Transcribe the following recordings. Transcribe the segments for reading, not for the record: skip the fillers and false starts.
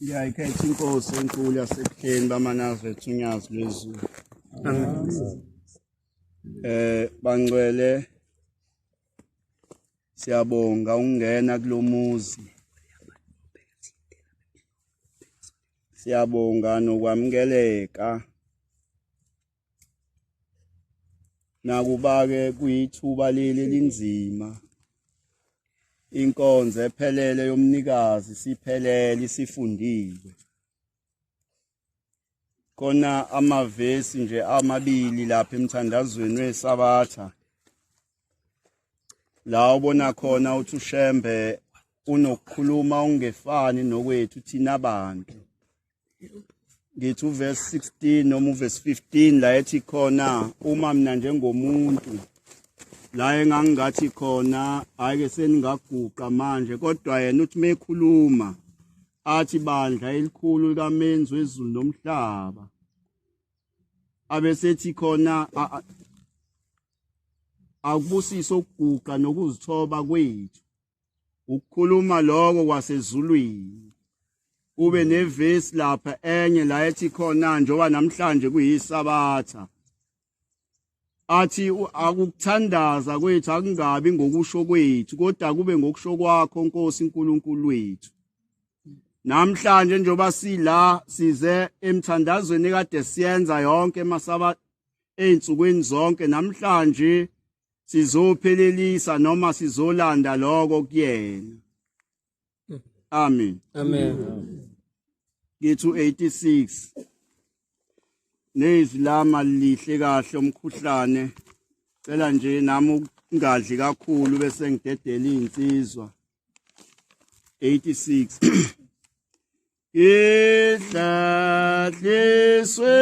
Ngiyayikhetha inkosi enkulu yasebuhleni bamaNazaretha uNyazi lwezulu. Bangcwele siyabonga ukungena kulomuzi. Siyabonga nokwamukeleka. Nakuba-ke kuyithuba leli linzima inkonzo ephelele yomnikazi siphelele isifundile khona amavesi nje amabili lapha emthandazweni wesabatha la ubona khona uthi uShembe unokukhuluma okungefani nokwethu thina abantu. Ngithi uverse 16 noma uverse 15 la ethi khona uma mina njengomuntu la engangingathi khona hayi ke seningaguqa manje, kodwa yena uthi mekhuluma athi bandla elikhulu likamenzi wezulu nomhlaba, abesethi khona akubusise ukuguqa nokuzithoba kwethu, ukukhuluma lokho kwasezulwini. Kube nevesi lapha enye la ethi khona njengoba namhlanje kuyisabatha, athi akukuthandaza kwethu akungabi ngokusho kwethu kodwa kube ngokusho kwakho Nkosi uNkulunkulu wethu. Namhlanje njengoba sila size emthandazweni kade siyenza yonke emasabatha ezinsukwini zonke, namhlanje sizophelelisa noma sizolanda lokho kuyena. Amen. Amen. Ngithi u86 nezwi lama lihle kahle umkhuhlane, cela nje nami ukungadli kakhulu bese ngidedela izinsizwa. 86 Ihlahliswe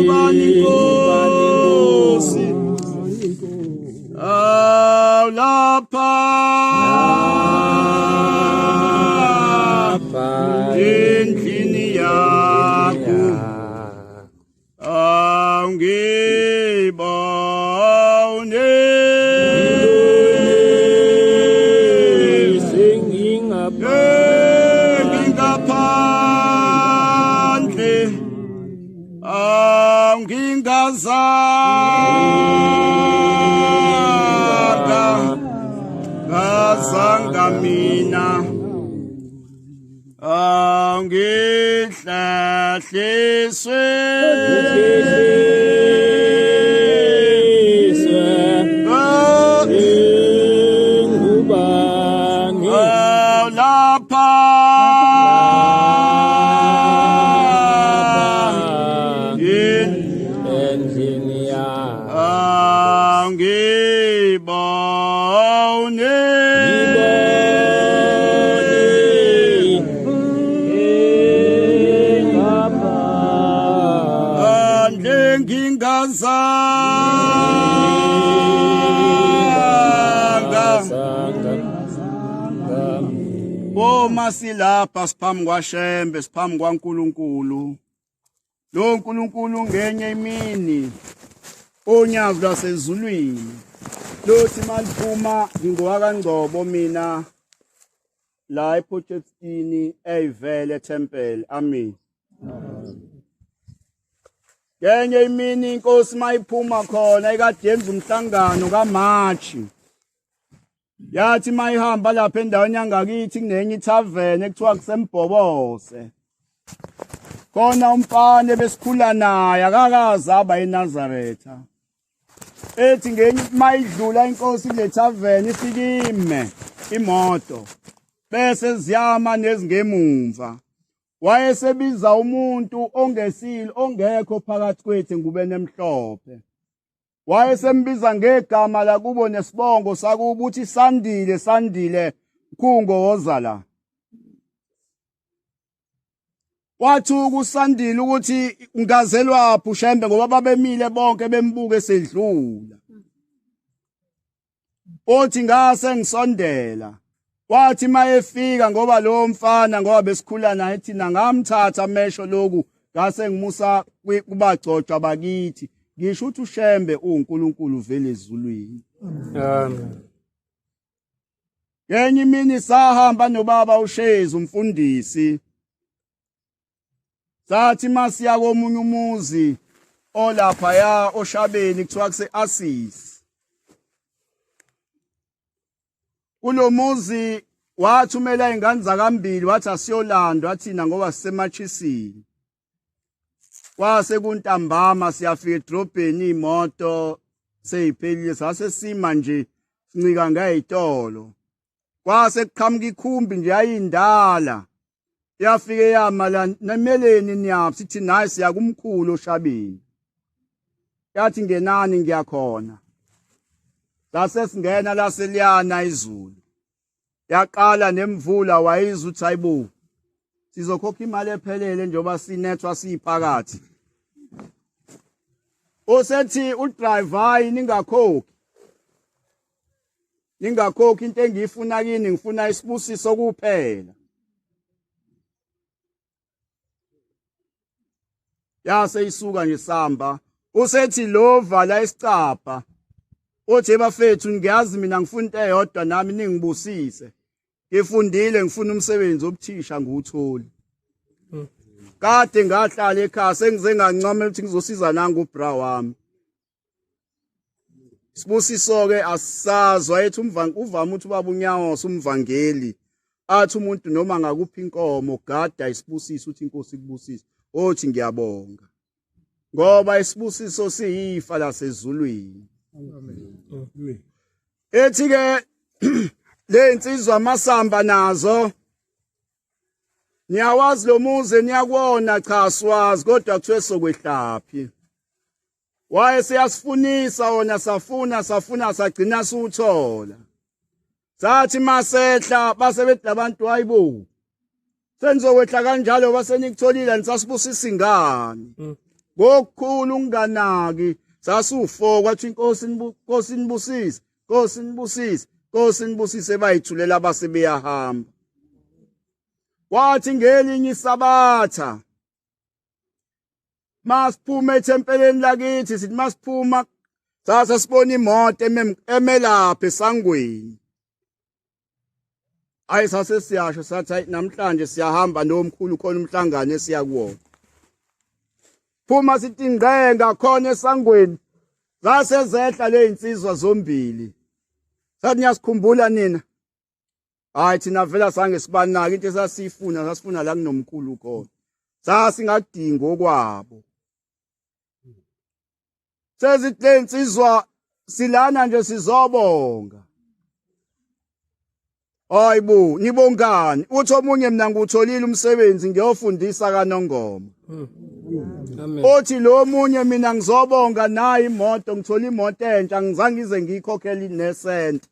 ubani Nkosi awulapha endlini yakho awungibone ngingaphandle awungingazanga ngazanga mina angihlahliswe ngubani lapha endlini yakho angibone andle ngingazanga Uma silapha siphambi kwaShembe, siphambi kwaNkulunkulu. Lo Nkulunkulu ngenye imini onyazi lwasezulwini lothi maliphuma ngingowakaNgcobo mina la ePortshepstone eyivele Temple. Amen. Ngenye imini inkosi mayiphuma khona ekade yenza umhlangano kaMarch, yathi mayihamba lapha endaweni yangakithi kunenye ithaveni ekuthiwa kuseMbhobose, khona umfana ebesikhula naye akakaze aba eNazaretha, ethi ngenye mayidlula inkosi kule thaveni ifike ime imoto bese ziyama nezingemumva, wayesebiza umuntu ongesile ongekho phakathi kwethu engubeni emhlophe, wayesembiza ngegama lakubo nesibongo sakubo ukuthi Sandile, Sandile Mkhungo woza la. Wathuka uSandile ukuthi ngazelwaphi uShembe ngoba babemile bonke bembuke sedlula. Othi ngase ngisondela, wathi mayefika ngoba lo mfana ngoba besikhula naye thina ngamthatha amesho lokhu ngase ngimusa kubagcotshwa bakithi, ngisho ukuthi uShembe uNkulunkulu vele ezulwini. Amen. Ngenye imini sahamba nobaba uShezi umfundisi. Sathi masiya komunye umuzi olaphaya oShabeni kuthiwa kuse-Asisi. Kulo muzi wathumela ingane zakambili wathi asiyolandwa thina ngoba sisemathisini. Kwase kuntambama siyafika edrobheni imoto seyiphelile sase sima nje sincika ngeyitolo. Kwase kuqhamuka ikhumbi nje yayindala. Yafike yama la nemeleni niyaphi sithi nayi siya kumkhulu oShabeni. Yathi ngenani ngiyakhona. Sase singena laseliyana izulu. Yaqala nemvula wayizwa ukuthi hayibo sizokhokha imali ephelele njengoba sinethwa siphakathi. Usethi udriver hayi ningakhokhi. Ningakhokhi into engiyifuna kini ngifuna isibusiso kuphela. Yase isuka nje samba usethi lo vala isicabha uthi bafethu ngiyazi mina ngifuna into eyodwa nami ningibusise ngifundile ngifuna umsebenzi wobuthisha ngiwutholi kade ngahlala ekhaya sengize ngancoma ukuthi ngizosiza nangu ubra wami Sibusiso-ke asisazi wayethi uvame ukuthi ubaba uNyawose umvangeli athi umuntu noma ngakuphi inkomo gada isibusiso uthi inkosi ikubusise othi ngiyabonga ngoba isibusiso siyifa lasezulwini. Ethi ke le insizwa amasamba nazo niyawazi lo muzi niyakuwona cha siwazi kodwa kuthiwe sokwehlaphi waye seyasifunisa wona safuna safuna sagcina siwuthola sathi masehla base bethi labantu hayibo senizokwehla kanjalo basenikutholile nisasibusisa ingane ngokukhulu unganaki sasufo kwathi inkosi inkosi inibusise inkosi inibusise inkosi inibusise bayithulela base beyahamba kwathi ngelinye isabatha Masiphuma ethempeleni lakithi sithi masiphuma sase sibona imoto emelapha esangweni. Ayi sase siyasho sathi hayi namhlanje siyahamba nomkhulu khona umhlangano esiya kuwona. Phuma sithi ngqenga khona esangweni. Zase zehla lezinsizwa zombili. Sathi niyasikhumbula nina. Hayi thina vela sange sibanaka into esasiyifuna sasifuna la kunomkhulu khona. Sasingadingi okwabo. Sezithi lensizwa silana nje sizobonga. Hayibo nibongani uthi omunye mina ngiwutholile umsebenzi ngiyofundisa kaNongoma. Amen. Othi lo munye mina ngizobonga nayi imoto ngithola imoto entsha ngizange ngize ngiyikhokhele nesent.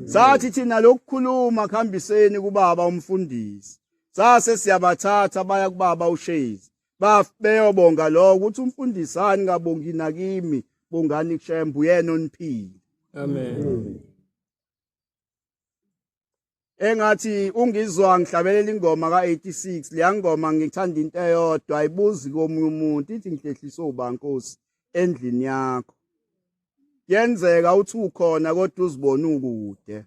Sathi thina lokukhuluma kuhambiseni kubaba umfundisi. Sase siyabathatha baya kubaba uShezi. Beyobonga lokho ukuthi umfundisi hani ngabongi nakimi bongani kuShembe uyena oniphile. Amen. Engathi ungizwa ngihlabelela ingoma ka-86 leya ngoma ngithanda into eyodwa ayibuzi komunye umuntu ithi ngihlehlise uba nkosi endlini yakho. Kuyenzeka uthi ukhona kodwa uzibone ukude.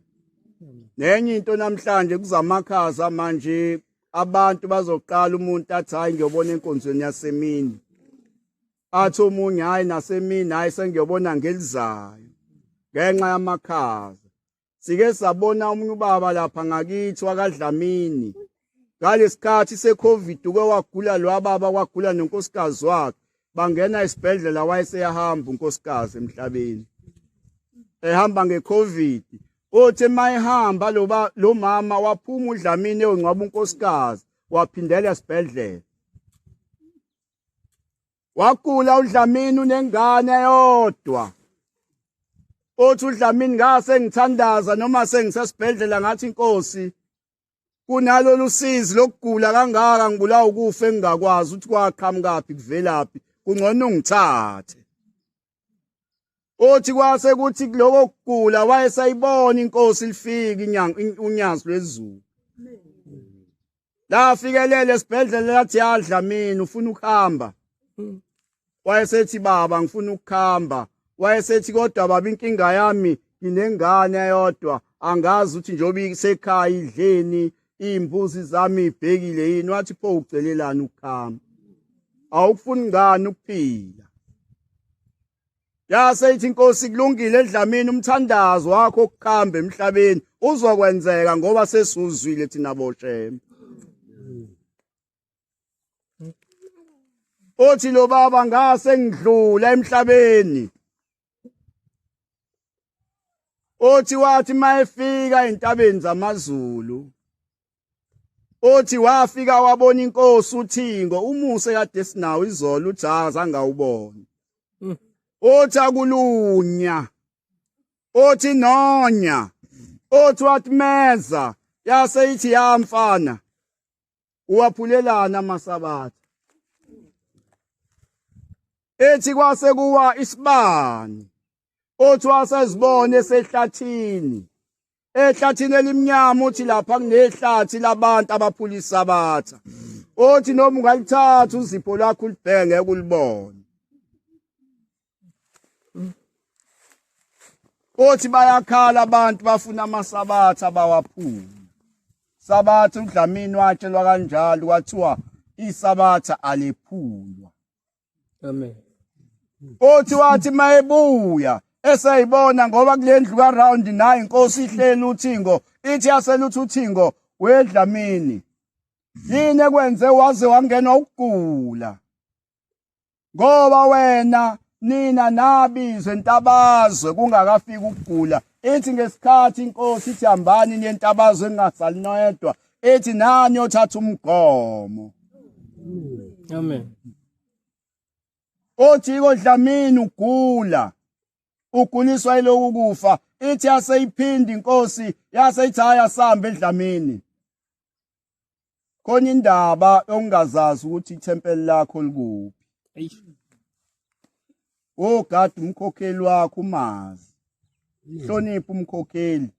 Nenye into namhlanje kuzamakhaza manje abantu bazoqala umuntu athi hayi ngiyobona enkonzweni yasemini. Athi omunye hayi nasemini hayi sengiyobona ngelizayo ngenxa yamakhaza. Sike sabona omunye ubaba lapha ngakithi wakaDlamini. Ngalesikhathi seCovid uke wagula lo baba kwagula nonkosikazi wakhe. Bangena esibhedlela wayeseyahamba unkosikazi emhlabeni. Ehamba ngeCovid. Uthi mayehamba lo ba lo mama waphuma uDlamini eyongcwaba unkosikazi waphindela esibhedlela. Wagula uDlamini unengane eyodwa. Uthi uDlamini ngase ngithandaza noma sengisesibhedlela ngathi inkosi kunalolu sizi lokugula kangaka ngibulawa ukufa engingakwazi ukuthi kwaqhamukaphi kuvelaphi kungcono ungithathe. Uthi kwase kuthi kuloko kugula wayesayibona inkosi lifika inyanga unyazi lwezulu. Lafikelela esibhedlela lathi yadla mina ufuna ukuhamba. Wayesethi baba ngifuna ukuhamba. Wayesethi kodwa baba inkinga yami Nginengane eyodwa, angazi ukuthi njengoba isekhaya idleni, iy'mbuzi zami ibhekile yini. Wathi pho ucelelani ukukhamba, awukufuni ngani ukuphila? Yase ithi inkosi kulungile eDlamini, umthandazo wakho okukhamba emhlabeni uzokwenzeka ngoba sesuzwile thina boShembe. Uthi lo baba ngase ngidlula emhlabeni. Uthi wathi mayefika entabeni zamaZulu, uthi wafika wabona inkosi uThingo, umuse kade sinawo izolo, uthi azange awubone. Uthi akulunya, uthi nonya, uthi wathi meza, yase ithi ya mfana uwaphulelana amasabatha. Ethi kwase kuwa isibani, uthi wasezibona esehlathini, ehlathini elimnyama. Uthi lapha kunehlathi labantu abaphula isabatha. Uthi noma ungalithatha uzipho lwakho ulibheke ngeke ulibone. Uthi bayakhala abantu bafuna amasabatha bawaphula. Sabatha uDlamini watshelwa kanjalo kwathiwa isabatha alephulwa. Amen. Uthi wathi mayebuya eseyibona ngoba kulendlu ka round nayi inkosi ihleli uThingo, ithi yaseluthi uThingo weDlamini yini ekwenze waze wangenwa ukugula, ngoba wena nina nabizwe entabazwe kungakafiki ukugula. Ithi ngesikhathi inkosi ithi hambani niye entabazwe ningasali noyedwa, ithi nani yothatha umgomo. Amen. Uthi kodlamini ugula, uguliswa yiloku kufa. Ithi yaseyiphinda inkosi yase ithi hhayi asambe eDlamini. Khona indaba yokungazazi ukuthi ithempeli lakho likuphi. Ogada umkhokheli wakho umazi. Hlonipha umkhokheli.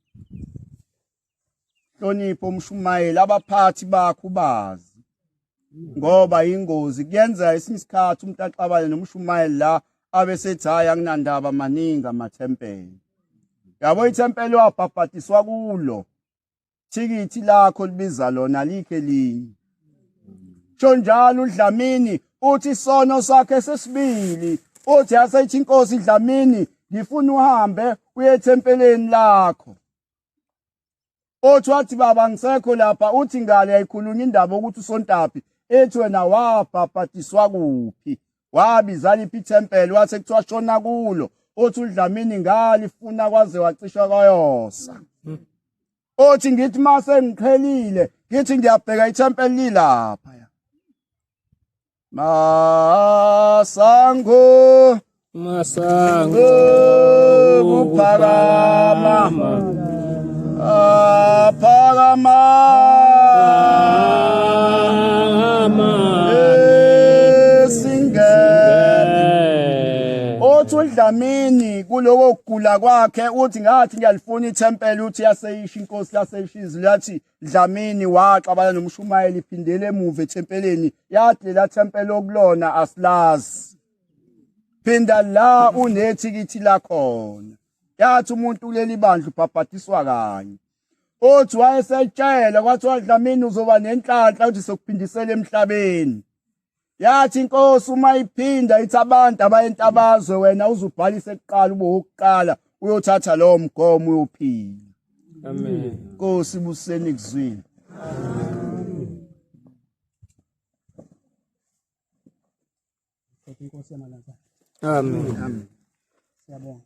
Hlonipha umshumayeli, abaphathi bakho ubazi. Ngoba ingozi kuyenzeka esinye isikhathi umuntu axabane nomshumayeli la abesethi hayi anginandaba maningi amathempeli. Yabo ithempeli wabhabhadiswa kulo. Thikithi lakho libiza lona likhe elinye. Sho njalo uDlamini uthi isono sakhe sesibili, uthi yasethi inkosi Dlamini ngifuna uhambe uye ethempeleni lakho. Uthi wathi baba ngisekho lapha, uthi ngale ayikhulunywa indaba ukuthi usontaphi, ethi wena wabhabhadiswa kuphi, wabiza liphi ithempeli, wathi kuthiwa shona kulo. Uthi uDlamini ngalifuna kwaze wacishwa kwayosa. Uthi ngithi mase ngiqhelile ngithi ngiyabheka ithempeli lilapha. Masango Masango kuphakama aphakama esingene. Uthi uDlamini kuloko kugula kwakhe uthi ngathi ngiyalifuna ithempeli, uthi yaseyisho inkosi yaseyisho izwi yathi Dlamini waxabana nomshumayeli iphindele emuva ethempeleni, yathi lela thempeli okulona asilazi, phinda la unethikithi lakhona. Yathi umuntu kuleli bandla ubhabhadiswa kanye. Uthi wayesetshela kwathiwa Dlamini uzoba nenhlanhla uthi sokuphindisela emhlabeni. Yathi inkosi uma iphinda ithi abantu abayentabazwe wena uzubhalise kuqala ube wokuqala uyothatha lowo mgomo uyophila. Amen. Nkosi buseni kuzwini. Inkosi yamalanga. Amen. Amen. Siyabonga.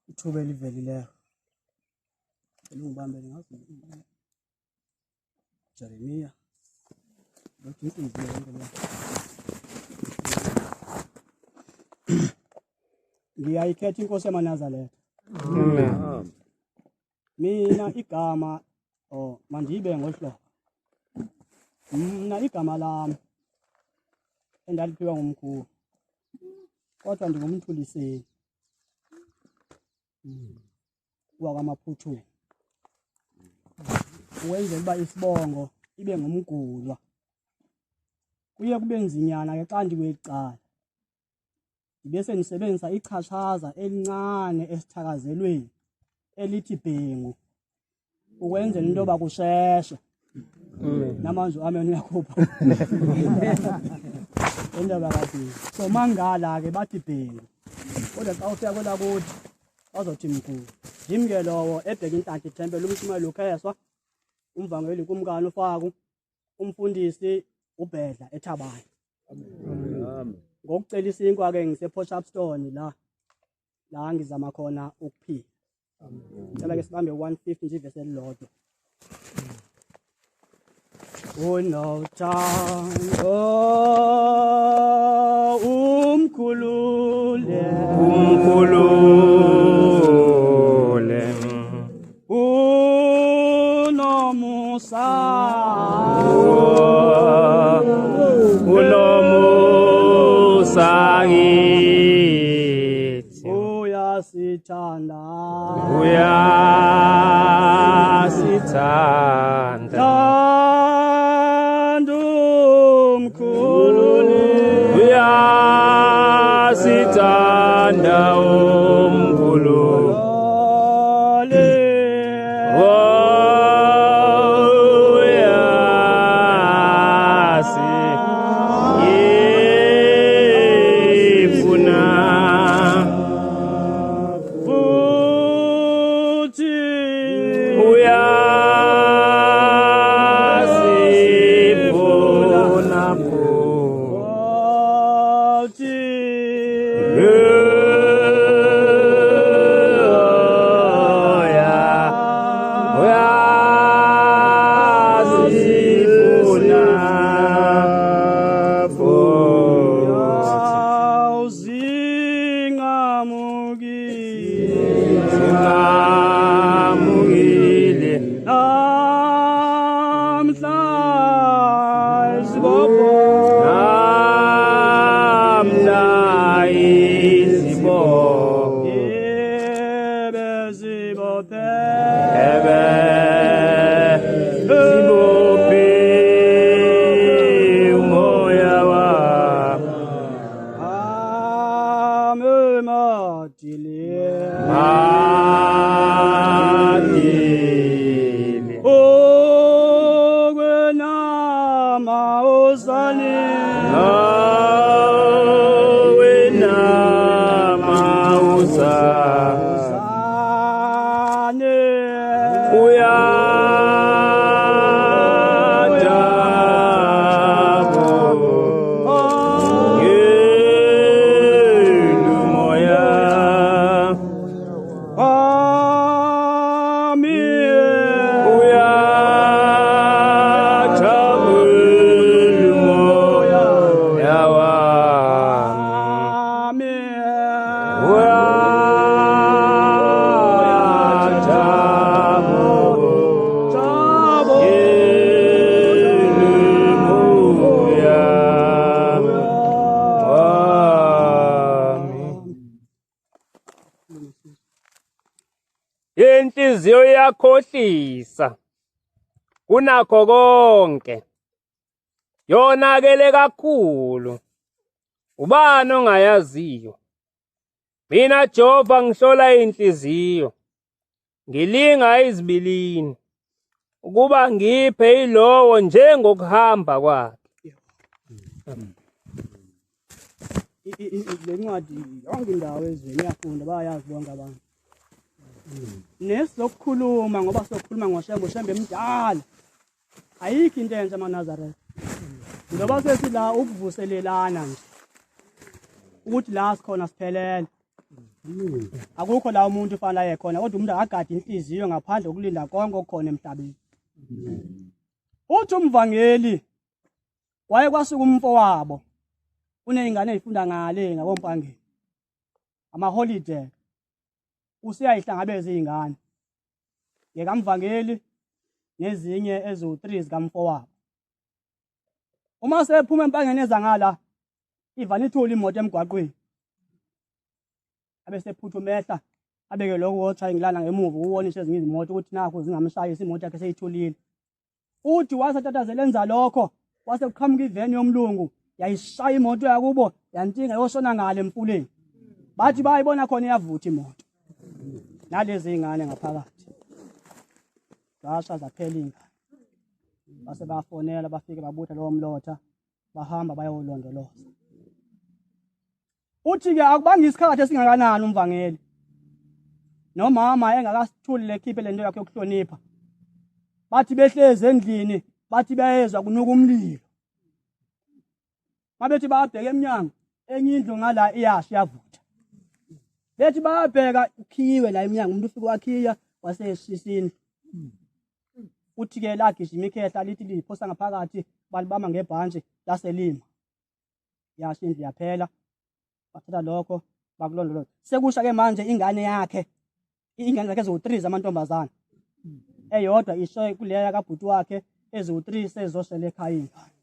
Ithuba elivelileyo. Elingibambele ngazi. Jeremiah. Lokhu inhliziyo yonke le. Ngiyayikhetha inkosi yamaNazaretha. Amen. Mina igama oh mandibe ngohlobo. Mna igama lami endaliphiwa ngumkhulu. Kodwa ndingumthuliseni. WakwaMaphuthuma. Ukwenzela uba isibongo ibe ngumgulwa. Kuye kube nzinyana ke xa ndikweli cala. Bese nisebenzisa ichashaza elincane esithakazelweni elithi bhengu ukwenzela into yoba kusheshe. Namanje amen uyakhupha indaba kabhengu. So mangala-ke bathi bhengu, kodwa xa ufika kwelakuthi bazothi mkhulu. Yimi ke lowo ebheka inhlanhla ithempeli umshumayeli ukheswa umvangeli kumkani ufaku umfundisi ubhedla ethabane. Ngokucela isinkwa ke ngise-Port Shepstone la la ngizama khona ukuphila. Ngicela ke sibambe 150 nje ivesi elilodwa. Unothando umkhulule Umkhulule unomusa unomusa kithi uyasithanda uyasithanda thando umkhulule uyasithanda umkhulu uyasi ifuna futhi uyasifuna futhi uyasifuna futhi awuzinqamukile singamukile namhla izibopho namhla izibopho ebezibophe ebe zibophe umoya wami amemadile madile okwenama ozane awena mawusa zane uyadabo ngelu moya Amen. uyajabula umoya wami Amen. uyajabula Jabo. umoya wami. Inhliziyo iyakhohlisa kunakho konke, yonakele kakhulu, ubani ongayaziyo? Mina Jehova ngihlola inhliziyo, ngilinga izibilini, ukuba ngiphe ilowo njengokuhamba kwakhe. Le ncwadi yonke indawo ezweni iyafunda, bayayazi bonke abantu. Nesizokukhuluma ngoba sizokhuluma ngoShembe, uShembe mdala. Ayikho into entsha amaNazaretha. Njengoba sesila ukuvuselelana nje ukuthi la sikhona siphelele. Akukho la umuntu ufanele aye khona, kodwa umuntu akagade inhliziyo ngaphandle kokulinda konke okukhona emhlabeni. Uthi umvangeli waye kwasuka umfowabo uney'ngane ey'funda ngale ngakompangeni amaholide useyayihlangabeza iy'ngane ngekamvangeli nezinye eziwu-3 zikamfowabo. Uma sephuma empangeni eza ngala ivane ithule imoto emgwaqweni, abesephuthuma ehla abeke lokho othayingilana ngemuva ukuwonisha ezinye izimoto ukuthi nakho zingamshayisa imoto yakhe seyithulile. Uthi wasetatazela enza lokho, wase kuqhamuka iveni yomlungu yayishaya imoto yakubo yantinga yoshona ngale emfuleni. Bathi bayibona khona iyavutha imoto nalezi ingane ngaphakathi, zasha zaphela ingane. Base bafonela, bafike babutha lowo mlotha, bahamba bayowulondoloza. Uthi-ke akubanga isikhathi esingakanani umvangeli nomama engakasithuli lekhiphe lento yakhe yokuhlonipha, bathi behlezi endlini, bathi bayezwa kunuka umlilo. Mabethi bayabheka emnyango, enye indlu ngala iyasha, iyavutha. Bethi bayabheka, ukhiyiwe la emnyango, umuntu ufike wakhiya waseshisa indlu. Uthi-ke lagijima ikhehla, lithi liphosa ngaphakathi, balibamba ngebhantshi, laselima, yasha indlu yaphela. Bathatha lokho bakulondoloza. Sekusha-ke manje ingane yakhe, ingane zakhe eziwu-3 zamantombazane, eyodwa ishe kuleya kabhuti wakhe, eziwu-3 sezizoshela ekhaya ingane.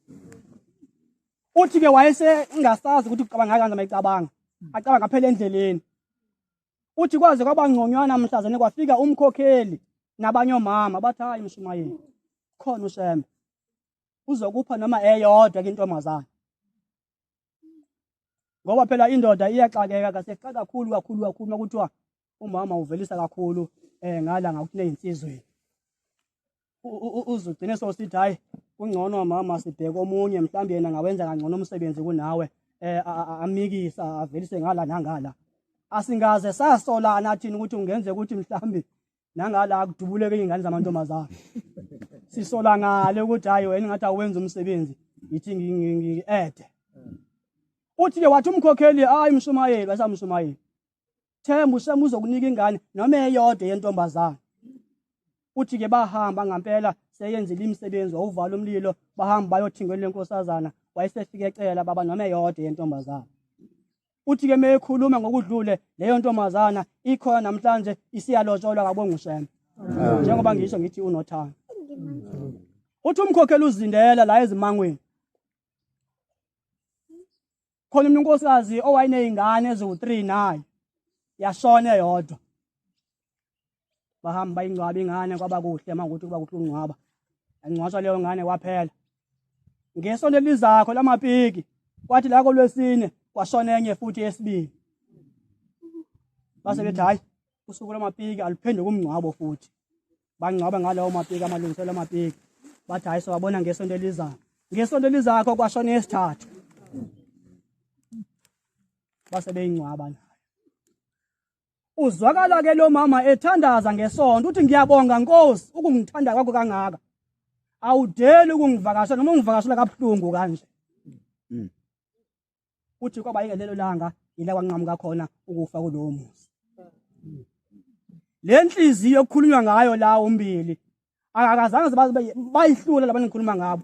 Uthi-ke wayesengasazi ukuthi ucabanga kanjani, mayicabanga acabanga phela endleleni. Uthi kwaze kwaba ngconywana mhlazane kwafika umkhokheli nabanye omama, bathi hayi mshumayeli, khona uShembe uzokupha noma eyodwa kintombazane, ngoba phela indoda iyaxakeka kasexa kakhulu kakhulu kakhulu makuthiwa umama uvelisa kakhulu ngala ngakuthi nezinsizweni, uzugcine sosithi hayi kungcono mama sibheke omunye, mhlawumbe yena ngawenza kangcono umsebenzi kunawe, amikisa avelise ngala nangala. Asingaze sasolana thina ukuthi ungenze ukuthi mhlawumbe nangala kudubuleke izingane zamantombazane, sisola ngale ukuthi hayi wena ngathi awenza umsebenzi, ngithi ngi-ede. Uthi-ke wathi umkhokheli, hayi mshumayeli, wasamshumayeli, themba uShembe uzokunika ingane noma eyodwa yentombazane. Uthi-ke bahamba ngampela, seyenzile imisebenzi, wawuvala umlilo, bahamba bayothingweni lenkosazana, wayesefike ecela baba noma eyodwa yentombazane. Uthi-ke meyekhuluma ngokudlule, leyo ntombazana ikhona namhlanje, isiyalotsholwa kabonga uShembe, njengoba ngisho ngithi unothando. Uthi umkhokheli uzindela la ezimangweni khona umuntu unkosikazi owayeney'ngane eziwu-3 naye yashona eyodwa, bahamba bayingcwaba ingane, kwaba kuhle uma ukuthi kuba kuhle ukungcwaba, yangcwatshwa leyo ngane kwaphela. Ngesonto elizakho lamapiki, kwathi la kolwesine kwashona enye futhi yesibili. Base bethi hayi usuku lwamapiki aluphenduke umngcwabo futhi, bangcwaba ngalawo mapiki, amalungiselelo amapiki, bathi hayi sowabona ngesonto elizayo. Ngesonto elizakho kwashona esithathu, base beyingcwaba nayo. Uzwakala ke lo mama ethandaza ngesonto, uthi ngiyabonga Nkosi ukungithanda kwakho kangaka, awudeli ukungivakashela noma ungivakashela kabuhlungu kanje. Uthi kwaba yilelo langa ila kwanqamuka khona ukufa kulowo muzi. Le nhliziyo okukhulunywa ngayo la umbili akazange bayihlula labantu ngikhuluma ngabo.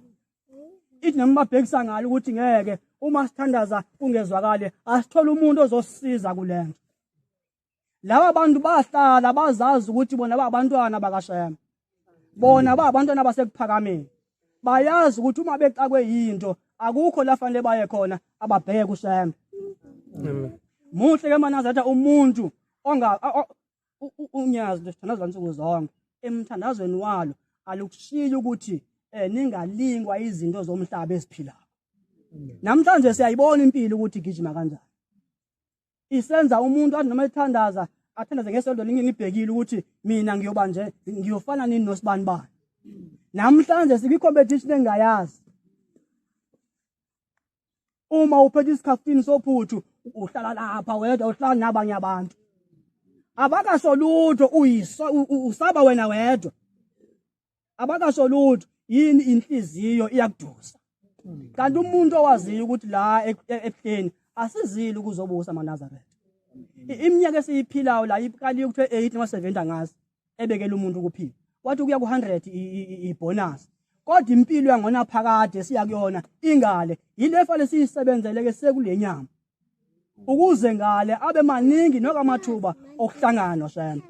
Ithi noma babhekisa ngalo ukuthi ngeke uma sithandaza kungezwakale, asithole umuntu ozosisiza kulento. Laba bantu bahlala bazazi ukuthi bona babantwana bakaShembe, bona babantwana basekuphakameni, bayazi ukuthi uma bexakwe yinto akukho la fanele baye khona, ababheke kuShembe. Muhle ke manazaretha umuntu onga unyazi lwesithandazo nsuku zonke emthandazweni walo alukushiyi ukuthi ningalingwa izinto zomhlaba eziphilayo. Namhlanje siyayibona impilo ukuthi igijima kanjani, isenza umuntu athi noma ethandaza athandaze ngesonto linye ngibhekile ukuthi mina ngiyoba nje ngiyofana nini nosibani bani. Namhlanje sikwi-competition engingayazi. Uma uphethe isikhafutini sophuthu uhlala lapha wedwa, uhlala nabanye abantu abakasho lutho, usaba wena wedwa, abakasho lutho. Yini? Inhliziyo iyakudusa. Kanti umuntu owaziyo ukuthi la ebuhleni asizile ukuzobusa amaNazaretha, iminyaka esiyiphilayo la ikaliwe kuthiwe 8 noma 70, angazi, ebekela umuntu ukuphila, wathi ukuya ku-100 ibonus, kodwa impilo yangona phakade siya kuyona ingale yile fanele siyisebenzele ke sekule nyama, ukuze ngale abe maningi noka amathuba okuhlangana noShembe.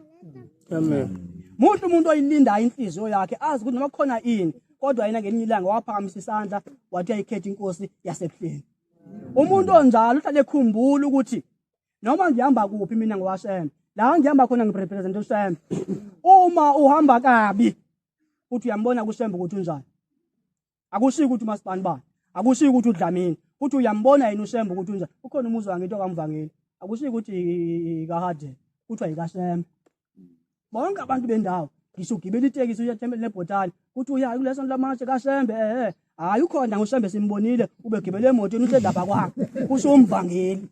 Amen. Muhle umuntu oyilindayo inhliziyo yakhe, azi ukuthi noma kukhona ini, kodwa yena ngelinye ilanga waphakamisa isandla wathi uyayikhetha inkosi yasebuhleni. Umuntu onjalo uhlale ekhumbula ukuthi noma ngihamba kuphi mina ngowashembe, la ngihamba khona ngirepresent uShembe. Uma uhamba kabi uthi uyambona kuShembe ukuthi unjani. Akushiyi ukuthi umasibani bani, akushiyi ukuthi uDlamini, uthi uyambona yena uShembe ukuthi unjani. Ukhona umuzwa ngento kamvangeli. Akusho ukuthi ikaHadebe, kuthiwa ikaShembe. Bonke abantu bendawo ngisho ugibela itekisi uya ethempelini lebhotane kuthi uya kuleso sonto lamatshe kaShembe ehe hayi ukhona nguShembe simbonile ubegibele emotweni uhleli lapha kwakhe kusho umvangeli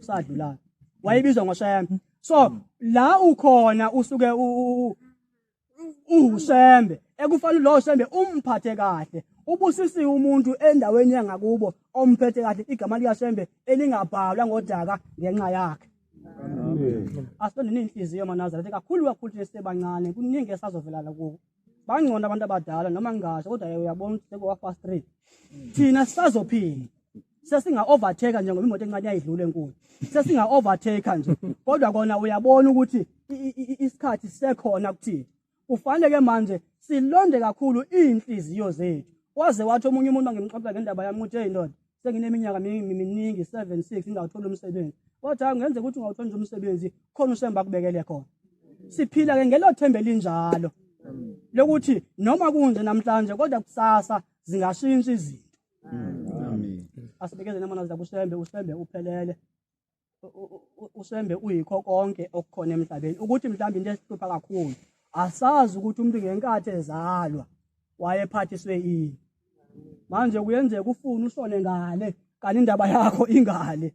usadlulayo wayebizwa ngoShembe. So la ukhona usuke uShembe ekufanele lowo Shembe umphathe kahle ubusisiwe umuntu endaweni yangakubo omphethe kahle igama likaShembe elingabhalwa ngodaka ngenxa yakhe. Asilondeni inhliziyo maNazaretha kakhulu kakhulu thina sisebancane kuningi esazovelana kuko. Bangcono abantu abadala noma ngingasho kodwa uyabona ukuthi sekuwa fast 3. Thina sisazophila. Sesinga overtake nje ngoba imoto encane yayidlula enkulu. Sesinga overtake nje kodwa kona uyabona ukuthi isikhathi sisekhona kuthina. Kufanele ke manje silonde kakhulu inhliziyo zethu. Waze wathi omunye umuntu angimxoxa ngendaba yami ukuthi hey ndoda sengineminyaka miningi 7 6 ngingawutholi umsebenzi. Wathi hayi ngenzeka ukuthi ungawutholi nje umsebenzi khona uShembe akubekele khona. Siphila ke ngelo themba elinjalo lokuthi noma kunje namhlanje kodwa kusasa zingashintsha izinto. Amen. Asibekezele namana kuShembe, uShembe uphelele. uShembe uyikho konke okukhona emhlabeni. Ukuthi mhlawumbe into esihlupha kakhulu asazi ukuthi umuntu ngenkathi ezalwa wayephathiswe ini. Manje kuyenzeka ufune ushone ngale kanti indaba yakho ingale.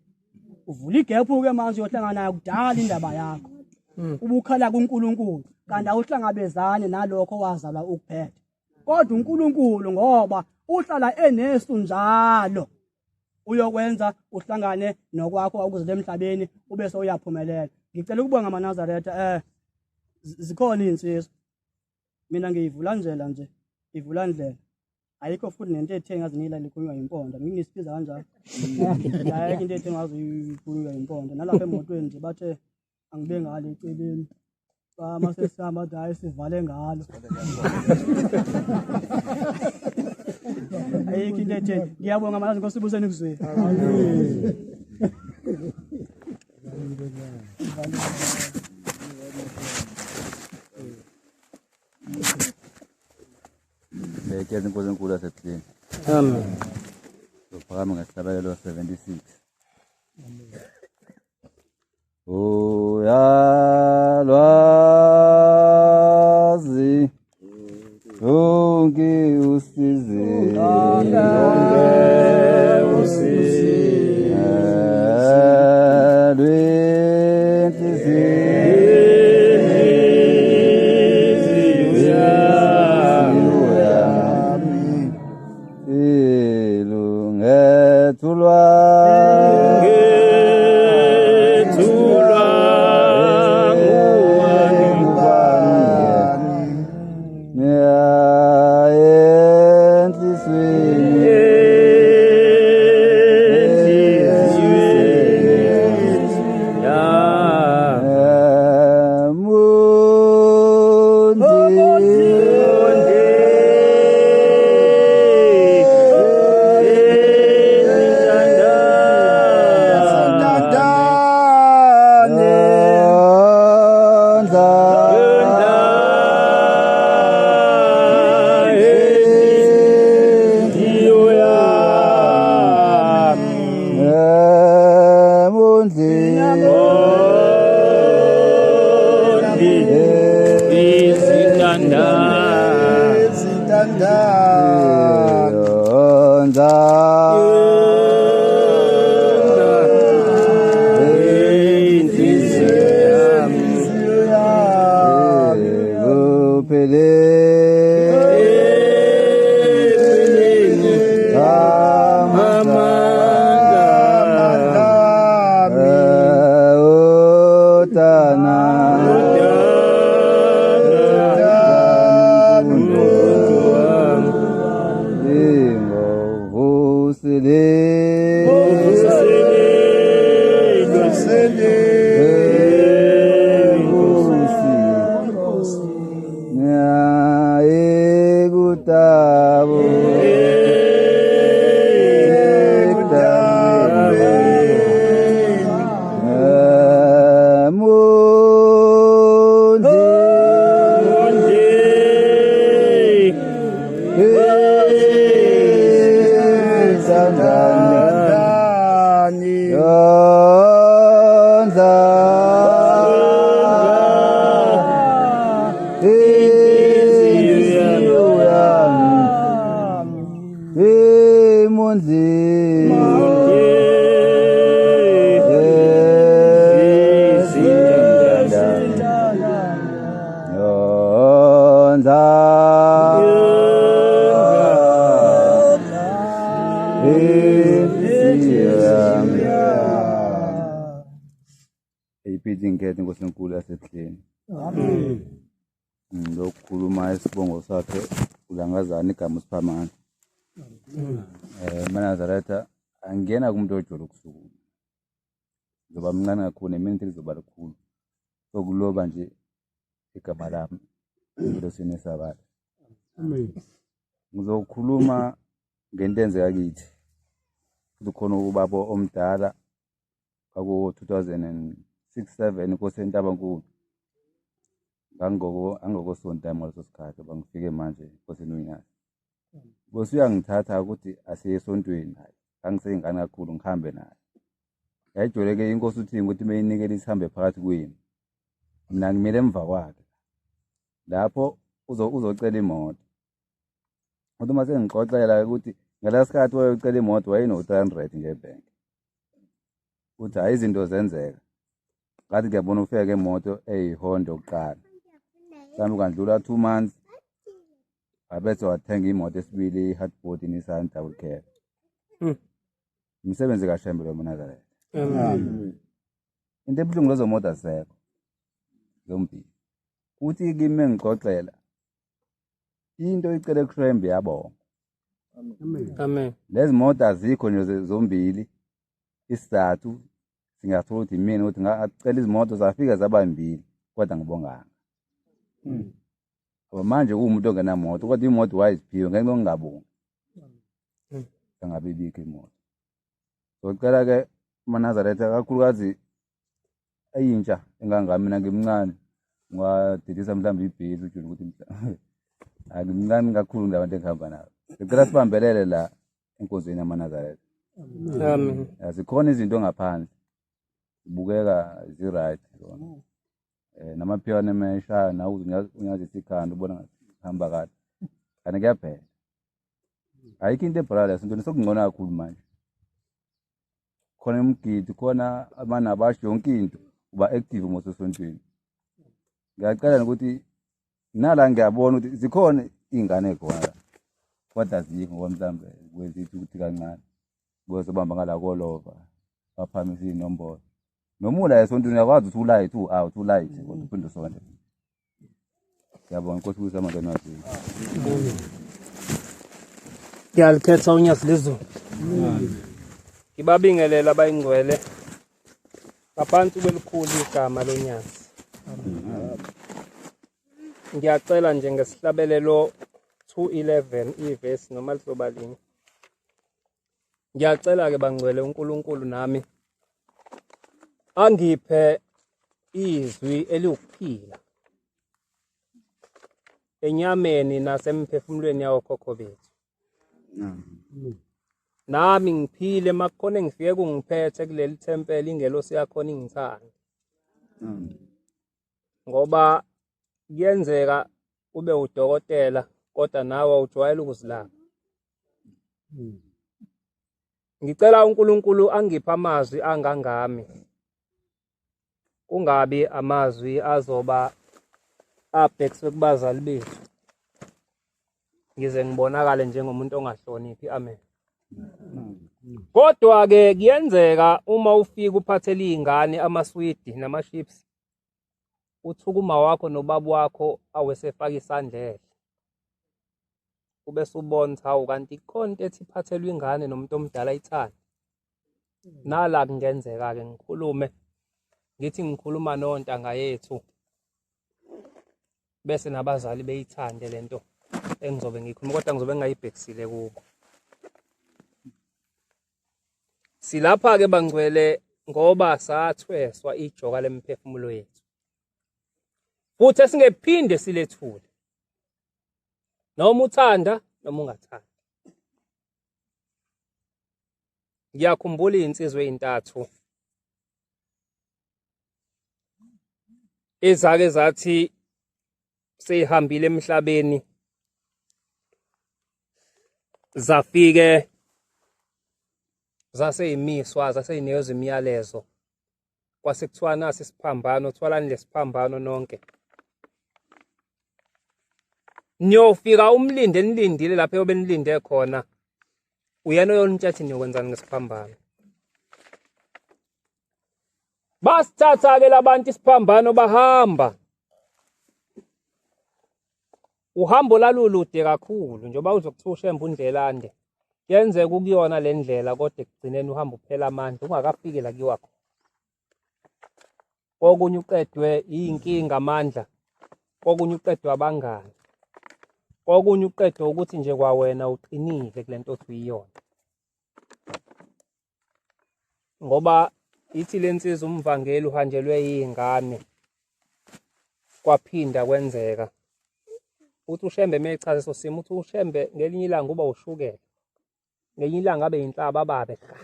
Uvula igephu ke manje uyohlangana nayo kudala indaba yakho. Ubukhala kuNkulunkulu kanti awuhlangabezani nalokho wazalwa ukuphethe. Kodwa uNkulunkulu ngoba uhlala enesu njalo uyokwenza uhlangane nokwakho okuzele emhlabeni ube sewuyaphumelela. Ngicela ukubonga amaNazaretha zikhona izinsizwa. Mina ngiyivula ndlela nje, ivula ndlela. Ayikho futhi nento ethe ngazi ngila likhulunywa impondo. Nginisibiza kanjalo. Ayikho into ethe ngazi ikhulunywa impondo. Nalapha emotweni nje bathe angibe ngale eceleni. Cha mase sihamba bathi hayi sivale ngalo. Ayikho into ethe. Ngiyabonga manje Nkosi ibuseni kuzweni. Amen. Bhekeza inkosi enkulu yasebuhleni. Amen. Sophakama ngesihlabelelo 76. Uyalwazi lonke usizi lwenhliziyo yami ilungethulwa yasebuhleni. Amen. Lokukhuluma isibongo sakhe uLangazana igama uSiphamandla. MaNazaretha angena kumuntu ojola ukusukuma. Ngizoba mncane kakhulu neminti lizoba likhulu. Sokuloba nje igama lami elosini esabala. Amen. Ngizokhuluma ngento enzeka kithi. Futhi khona ubaba omdala kwaku 2006 7 inkosi eNtabankulu. Ngangoko angokosonta ngaleso sikhathi ngoba ngifike manje enkosini uNyazi. Nkosi uyangithatha ukuthi asiye esontweni naye. Ngangiseyingane kakhulu ngihambe naye. Yayijwayeleke inkosi uthini ukuthi uma inikela isihambe phakathi kwenu. Mina ngimile emva kwakhe. Lapho uzocela imoto. Uthi uma sengixoxela ukuthi ngalesi sikhathi wayocela imoto wayeno-300 nje ebhenki. Uthi hhayi izinto zenzeka. Ngathi ngiyabona ufike imoto eyi-Honda yokuqala. Mhlawumbe kandlula 2 months abese wathenga imoto esibili i-hardboard Nissan double cab. Umsebenzi kaShembe lo mNazaretha. Amen. Into ebuhlungu lezo moto azisekho zombili. Uthi kimi engixoxela into icele kuShembe yabonga. Amen. Lezi moto azikho nje zombili. Isizathu singathola ukuthi imina ukuthi ngacela izimoto zafika zaba mbili kodwa ngibonganga. Ngoba manje uwumuntu ongenamoto kodwa imoto wayiziphiwe ngenxa yokungabongi. Angabe ibikho imoto. Socela ke amaNazaretha kakhulukazi eyintsha engangami mina ngimncane ngiwadidisa mhlawumbe ibhesi ujule ukuthi angimncane kakhulu kunabantu engihamba nabo. Ngicela sibambelele la enkonzweni yamaNazaretha. Amen. Zikhona izinto ngaphandle zibukeka zi-right zona. Namaphiyane emeshaya nawe unyazisa ikhanda ubona ngathi hamba kahle. Kanti kuyabheda. Ayikho into ebhala la esontweni sokungcono kakhulu manje. Khona imigidi, khona amanabasho yonke into uba active mos esontweni. Ngiyacela nokuthi nala ngiyabona ukuthi zikhona iy'ngane khona la kodwa azikho ngoba mhlawumbe kwenza ukuthi kancane bozobamba ngala kolova baphakamisa iy'nombolo. Noma ula esontweni uyakwazi ukuthi ulayithe u-out ulayithe kodwa uphinde usonte. Ngiyabonga Nkosi ukuthi amandla azini. Ngiyalikhetha unyazi lezulu. Ngibabingelela abayingcwele ngaphansi kwelikhulu igama lonyazi. Ngiyacela nje ngesihlabelelo 211 ivesi noma lizoba linye. Ngiyacela ke bangcwele uNkulunkulu nami angiphe izwi eliwukuphila enyameni nasemphefumulweni yawokhokho bethu. Nami ngiphile makukhona engifike kungiphethe kuleli thempeli ingelosi yakhona ingithande. Ngoba kuyenzeka ube udokotela kodwa nawe ujwayele ukuzilapha. Ngicela uNkulunkulu angiphe amazwi angangami. Kungabi amazwi azoba abhekiswe kubazali bethu. Ngize ngibonakale njengomuntu ongahloniphi. Amen. Kodwa ke kuyenzeka uma ufika uphathele izingane amaswidi namaships uthuka uma wakho nobaba wakho awesefaka isandla ube subona hawu kanti ikhona into ethi iphathelwe ingane nomuntu omdala ithanda. Nala kungenzeka ke ngikhulume ngithi ngikhuluma nontanga yethu bese nabazali beyithande lento engizobe ngikhuluma kodwa ngizobe ngingayibhekisile kubo. Silapha ke bangcwele ngoba sathweswa ijoka lemphefumulo yethu futhi esingephinde silethule noma uthanda noma ungathandi. Ngiyakhumbula iy'nsizwa ey'ntathu ezake zathi seyihambile emhlabeni zafike zaseyimiswa zaseyinikezwa imiyalezo kwase kuthiwa nasi isiphambano thwalani lesiphambano nonke niyofika umlinde enilindile lapho eyobe nilinde khona uyena oyonitshathi niyokwenzani ngesiphambano. Basithatha-ke labantu isiphambano bahamba. Uhambo lalulude kakhulu njengoba uzokuthiwa uShembe undlelande. Kuyenzeka ukuyona le ndlela kodwa ekugcineni uhamba uphela amandla ungakafiki la kuyiwa khona. Kokunye uqedwe iy'nkinga amandla, kokunye uqedwe abangani, kokunye uqedwe ukuthi nje kwawena uqinile kule nto othi uyiyona. Ngoba ithi le nsizwa umvangeli uhanjelwe yiy'ngane kwaphinda kwenzeka. Uthi uShembe uma echaza leso simo uthi uShembe ngelinye ilanga uba ushukela, ngelinye ilanga abe yinhlaba ababe hla.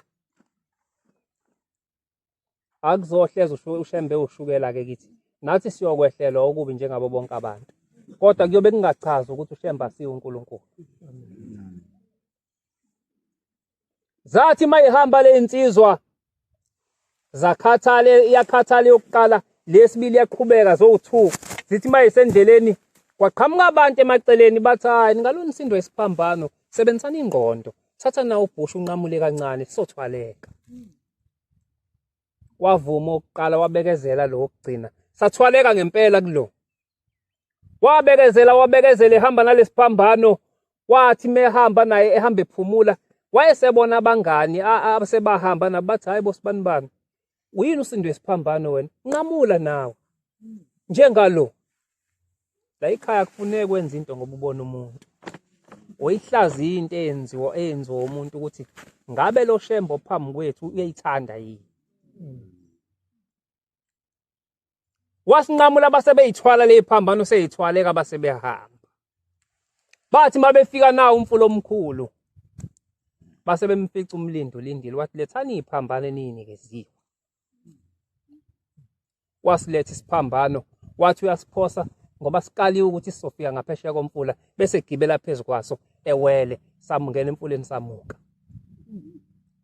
Akuzohleza uShembe ushukela ke kithi. Nathi siyokwehlelwa okubi njengabo bonke abantu. Kodwa kuyobe kungachazi ukuthi uShembe asiye uNkulunkulu. Zathi mayihamba le insizwa zakhathala iyakhathala yokuqala lesibili yaqhubeka zowu-2 zithi mayisendleleni kwaqhamuka abantu emaceleni bathi hayi ningalona isindo esiphambano sebenzisani ingqondo thatha na ubhusha unqamule kancane sizothwaleka wavuma ukuqala wabekezela lo wokugcina sathwaleka ngempela kulo wabekezela wabekezela ehamba nalesiphambano wathi mehamba naye ehamba ephumula wayesebona abangani abasebahamba nabo bathi hayi bo sibani bani uyini usindwe isiphambano wena nqamula nawe njengalo la ikhaya kufuneka kwenza into ngoba ubona umuntu oyihlaziya into eyenziwa eyenziwa umuntu ukuthi ngabe lo shembo phambi kwethu uyayithanda yini wasinqamula base beyithwala le phambano seyithwaleka base behamba bathi mabefika nawo umfula omkhulu base bemfica umlindo ulindile wathi lethani iphambano eniyinikeziwe wasiletha isiphambano wathi uyasiphosa ngoba sikaliwe ukuthi sizofika ngaphesheya komfula bese gibela phezu kwaso ewele samungena emfuleni samuka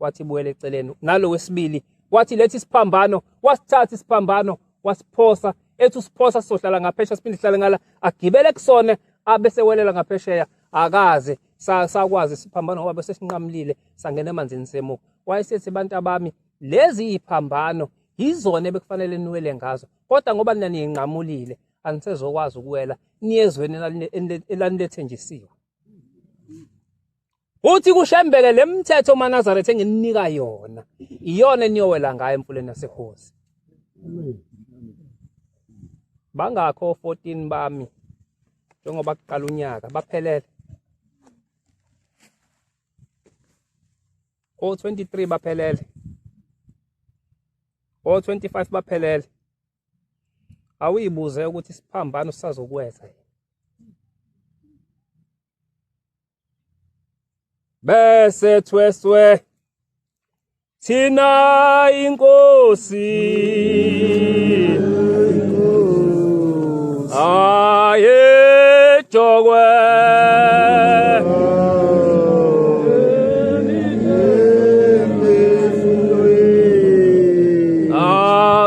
wathi buyele eceleni nalo wesibili wathi lethi isiphambano wasithatha isiphambano wasiphosa ethi usiphosa sizohlala ngaphesheya siphinde sihlale ngala agibele kusona abe sewelela ngaphesheya akaze sakwazi isiphambano ngoba bese sinqamulile sangena emanzini semuka wayesethi bantu abami lezi iphambano yizona ebekufanele niwele ngazo kodwa ngoba nina niyinqamulile anisezokwazi ukuwela niyezweni elanilethenjisiwe uthi kushembeke le mthetho maNazaretha engininika yona iyona eniyowela ngayo emfuleni yaseHosi bangakho 14 bami njengoba kuqala unyaka baphelele o-23 baphelele o-25 baphelele awuyibuze ukuthi isiphambano sisazokweza bese thweswe thina inkosi aye jokwe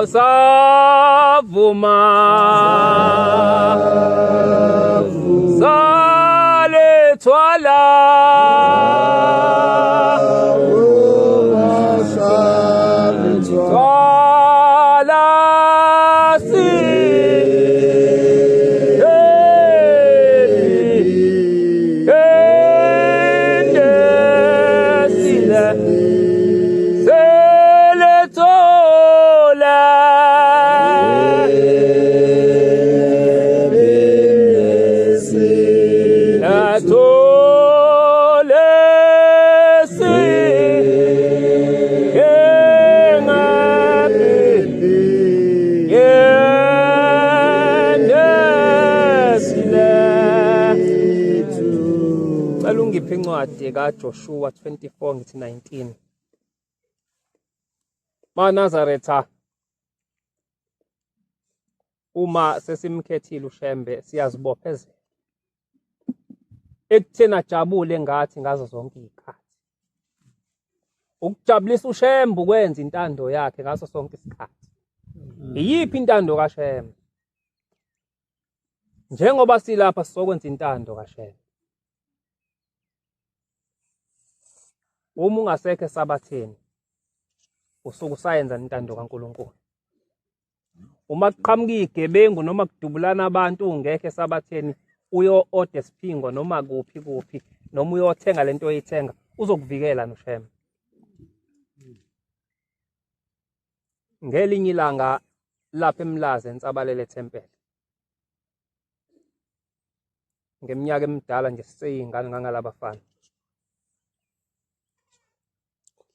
Savuma salethwala Twala si Cela ungiphe incwadi kaJoshua 24 ngithi 19. MaNazaretha uma sesimkhethile uShembe siyazibophezela ekutheni ajabule ngathi ngazo zonke izikhathi. Ukujabulisa uShembe ukwenza intando yakhe ngaso sonke isikhathi. Iyiphi intando kaShembe? Njengoba silapha sizokwenza intando kaShembe. Uma ungasekho esabatheni usuke usayenza intando kaNkulunkulu. Uma kuqhamuka igebengu noma kudubulana abantu ungekho esabatheni uyo-oda esiphingo noma kuphi kuphi noma uyothenga lento oyithenga uzokuvikela noShembe. Ngelinye ilanga lapha eMlazi eNsabalele Tempel ngeminyaka emidala nje siseyingane ngangalabafana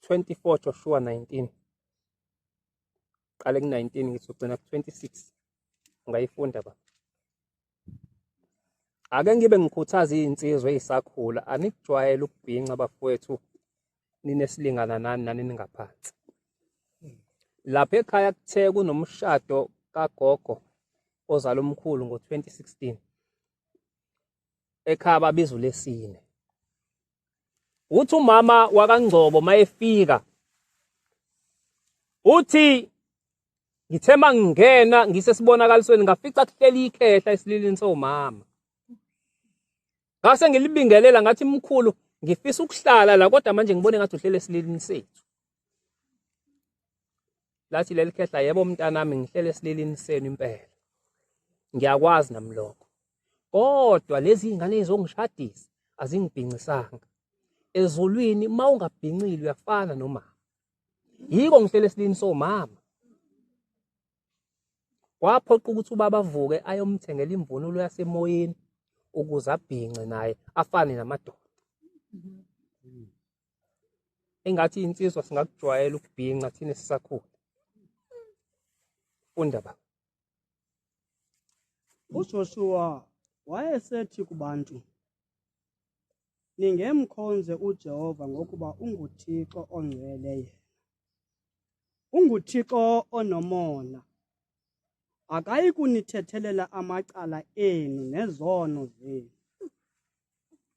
24 Joshua 19 qale ku-19 ngithi ugcina ku-26 ungayifunda ba ake ngibe ngikhuthaza iy'nsizwa ey'sakhula anikujwayele ukubhinca bafowethu ninesilingana nani nani ningaphansi lapha ekhaya kuthe kunomshado kagogo ozala umkhulu ngo-2016 ekhaya babiza ulesine uthi umama wakaNgcobo mayefika uthi ngithe mangingena ngisesibonakalisweni ngafica kuhleli ikhehla esililini somama ngase ngilibingelela ngathi mkhulu ngifisa ukuhlala la kodwa manje ngibone ngathi uhlele esililini sethu lathi leli khehla yebo mntanami ngihlele esililini senu impela ngiyakwazi nami lokho kodwa lezi ingane ezongishadisa azingibhincisanga ezulwini uma ungabhincile uyafana nomama yiko ngihlele esilini somama kwaphoqa ukuthi ubaba avuke ayomthengela imvunulo yasemoyeni ukuze abhince naye afane namadoda engathi insizwa singakujwayela ukubhinca thina sisakhula funda ba UJoshuwa wayesethi kubantu, Ningemkhonze uJehova ngokuba unguThixo ongcwele yena. UnguThixo onomona. Akayi kunithethelela amacala enu nezono zenu.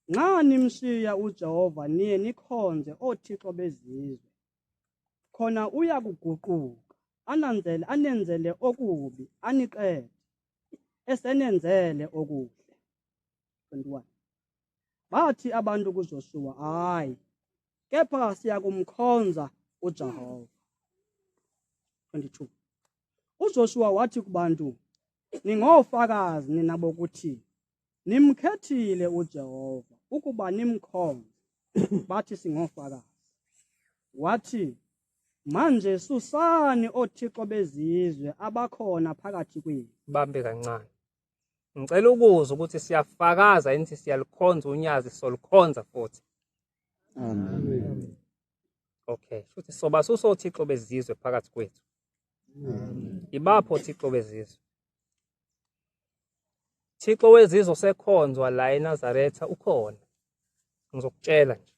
Nxa nimshiya uJehova niye nikhonze oothixo bezizwe, khona uya kuguquka ananzele anenzele okubi aniqede esenenzele okuhle. 21 Bathi abantu kuJoshuwa, hayi, kepha siyakumkhonza uJehova. 22 UJoshuwa wathi kubantu, ningofakazi nina bokuthi nimkhethile uJehova ukuba nimkhonze. Bathi singofakazi. Wathi, manje susani othixo bezizwe abakhona phakathi kwenu. Bambe kancane. Ngicela ukuzwa ukuthi siyafakaza yini ukuthi siyalikhonza unyazi solukhonza futhi. Amen. Okay, futhi soba susothixo bezizwe phakathi kwethu. Amen. Ibapho othixo bezizwe. Thixo wezizwe osekhonzwa la eNazaretha ukhona. Ngizokutshela nje.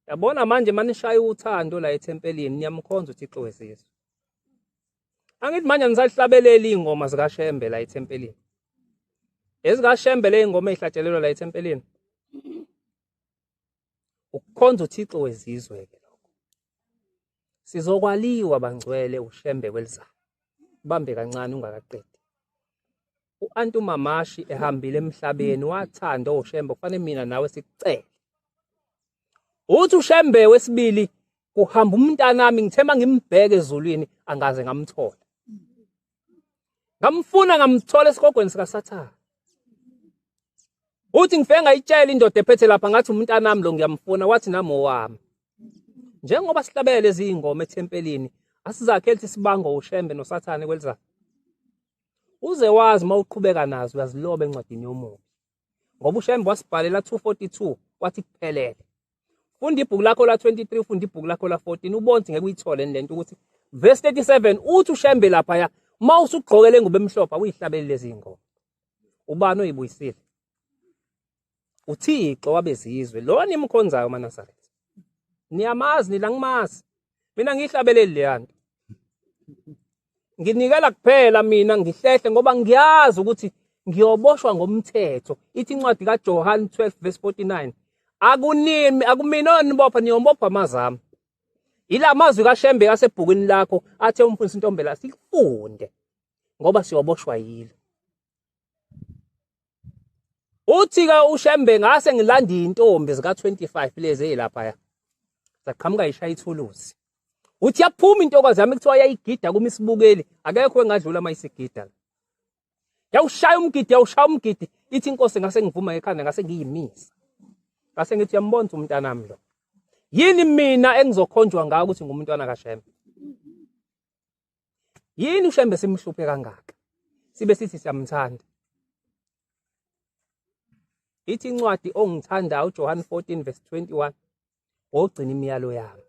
Yabona manje manishaya uthando la ethempelini niyamkhonza uThixo wezizwe. Angithi manje anisahlabeleli iy'ngoma zikaShembe la ethempelini. EzikaShembe le y'ngoma ey'hlatshelelwa la ethempelini. Ukukhonza uThixo wezizwe-ke lokho. Sizokwaliwa bangcwele uShembe kwelizayo. Bambe kancane ungakaqedi. U-Antu Mamashi ehambile emhlabeni wathanda oShembe kufanele mina nawe sikucele. Uthi uShembe wesibili kuhamba umntanami ngithe mangimbheke ezulwini angaze ngamthola. Ngamfuna ngamthola esigogweni sikaSathane. Uthi ngifike ngayitshela indoda ephethe lapha ngathi umntanami lo ngiyamfuna wathi nami owami. Njengoba sihlabele lezi ingoma ethempelini asizakhele ukuthi sibango uShembe noSathane kwelizayo. Uze wazi uma uqhubeka nazo uyaziloba encwadini yomubi. Ngoba uShembe wasibhalela 242 wathi kuphelele. Funda ibhuku lakho la 23 ufunda ibhuku lakho la 14 ubone ukuthi ngeke uyithole lento ukuthi verse 37 uthi uShembe lapha ya uma usugqoke le ngubo emhlophe awuyihlabeli lezi ngoma. Ubani oyibuyisile? uThixo wabezizwe lo nimkhonzayo maNazaretha niyamazi nina ngimazi mina ngiyihlabeleli leyanto nginikela kuphela mina ngihlehle ngoba ngiyazi ukuthi ngiyoboshwa ngomthetho ithi incwadi kaJohn 12 verse 49 akunimi akumina onibopha niyobopha amazami ila mazwi kaShembe asebhukwini lakho athe umfundisi Ntombela sikufunde ngoba siyoboshwa yilo Uthi ke uShembe ngase ngilanda intombi zika 25 lezi ezilapha ya. Zaqhamuka ishaya ithuluzi. Uthi yaphuma intokazi yami kuthiwa yayigida kuma isibukeli, akekho engadlula uma isigida. Yawushaya umgidi, yawushaya umgidi, ithi inkosi ngase ngivuma ngekhanda ngase ngiyimisa. Ngase ngithi uyambona umntanami lo. Yini mina engizokhonjwa ngayo ukuthi ngumntwana kaShembe? Yini uShembe simhluphe kangaka? Sibe sithi siyamthanda. Ithi incwadi ongithandayo uJohn 14 verse 21 ogcina imiyalo yami.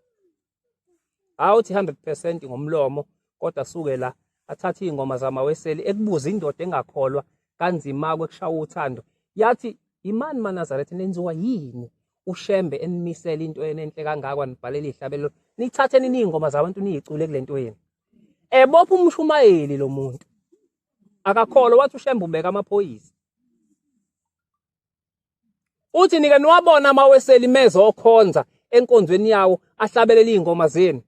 Awuthi 100% ngomlomo kodwa suke la athathe izingoma zamaweseli ekubuza indoda engakholwa kanzima kwekushaya uthando yathi imani maNazaretha nenziwa yini uShembe enimisela into enenhle kangaka wanibhalela ihlabelo nithathe nini izingoma zabantu niyicule kulento yenu ebopha umshumayeli lo muntu akakholwa wathi uShembe ubeka amaphoyisa uthi nike niwabona amaweseli mezokhonza enkonzweni yawo ahlabelela izingoma zenu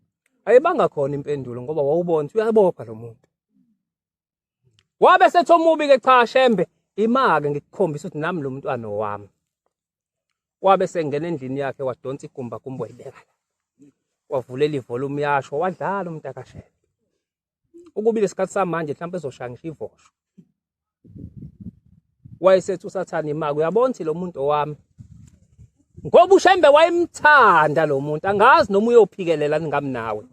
ayibanga khona impendulo ngoba wawubona ukuthi uyabopha lo muntu Wabe sethi omubi ke cha Shembe imake ngikukhombisa ukuthi nami lo mntwana owami. Wabe sengena endlini yakhe wadonsa igumba gumba wayibeka la. Wavulela ivolume yasho wadlala umntakaShembe. Ukubile isikhathi samanje mhlawumbe ezoshaya ngisho ivosho. Wayesethi uSathane imake uyabona ukuthi lo muntu owami. Ngoba uShembe wayemthanda lo muntu angazi noma uyophikelela ningamnawe.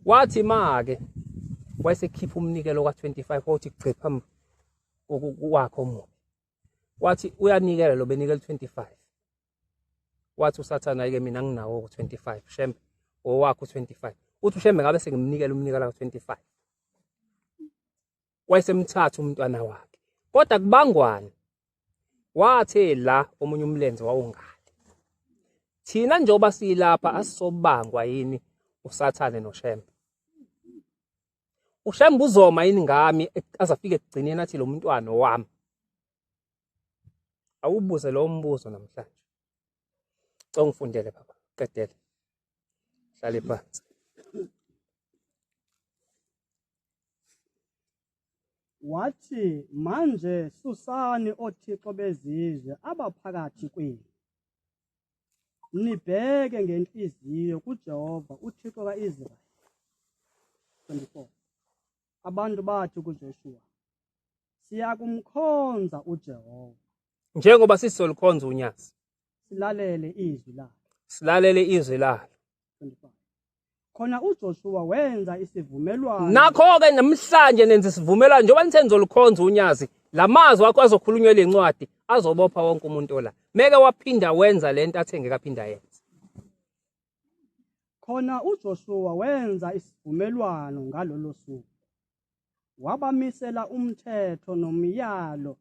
Wathi make wayesekhipha umnikelo ka-25 wawuthi gqi phambi kwakhe omubi. Wathi uyanikela lo benikela 25. Wathi uSathane ayike mina nginawo ku-25 Shembe owakho u-25. Uthi uShembe ngabe sengimnikela umnikelo ka-25. Wayesemthatha umntwana wakhe. Kodwa kubangwani wathe la omunye umlenze wawungale. Thina njengoba silapha asisobangwa yini uSathane noShembe. UShembe uzoma yini ngami azafike ekugcineni athi lo mntwana owami. Awubuze lo mbuzo namhlanje. Cela ungifundele baba, qedele. Hlale phansi. Wathi, Manje susani othixo bezizwe abaphakathi kwenu, nibheke ngenhliziyo kuJehova uThixo ka-Israyeli. 24 Abantu bathi kuJoshuwa, Siyakumkhonza uJehova. Njengoba sisolikhonza unyazi. Silalele izwi lakhe. Silalele izwi lakhe. 25 Khona uJoshuwa wenza isivumelwano. Nakho-ke namhlanje nenza isivumelwano njengoba nithe nizolukhonza unyazi, la mazwi akho azokhulunywa le ncwadi azobopha wonke umuntu ola. Meke waphinda wenza lento athe ngeke aphinda yenze. Khona uJoshuwa wenza isivumelwano ngalolo suku. Wabamisela umthetho nomyalo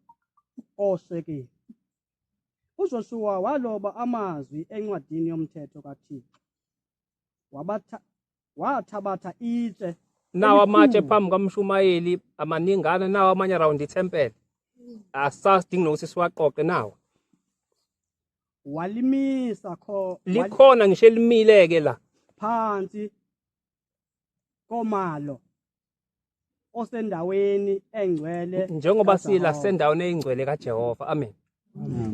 oShekemi. UJoshuwa waloba amazwi encwadini yomthetho kaThixo. Wabatha wathabatha itshe Nawo amatshe phambi kwamshumayeli amaningana nawo amanye around ithempeli. Asasidingi nokuthi siwaqoqe nawo. Walimisa kho Likhona ngisho elimile ke la. Phansi komalo osendaweni engcwele njengoba sila sendaweni eyingcwele kaJehova. Amen.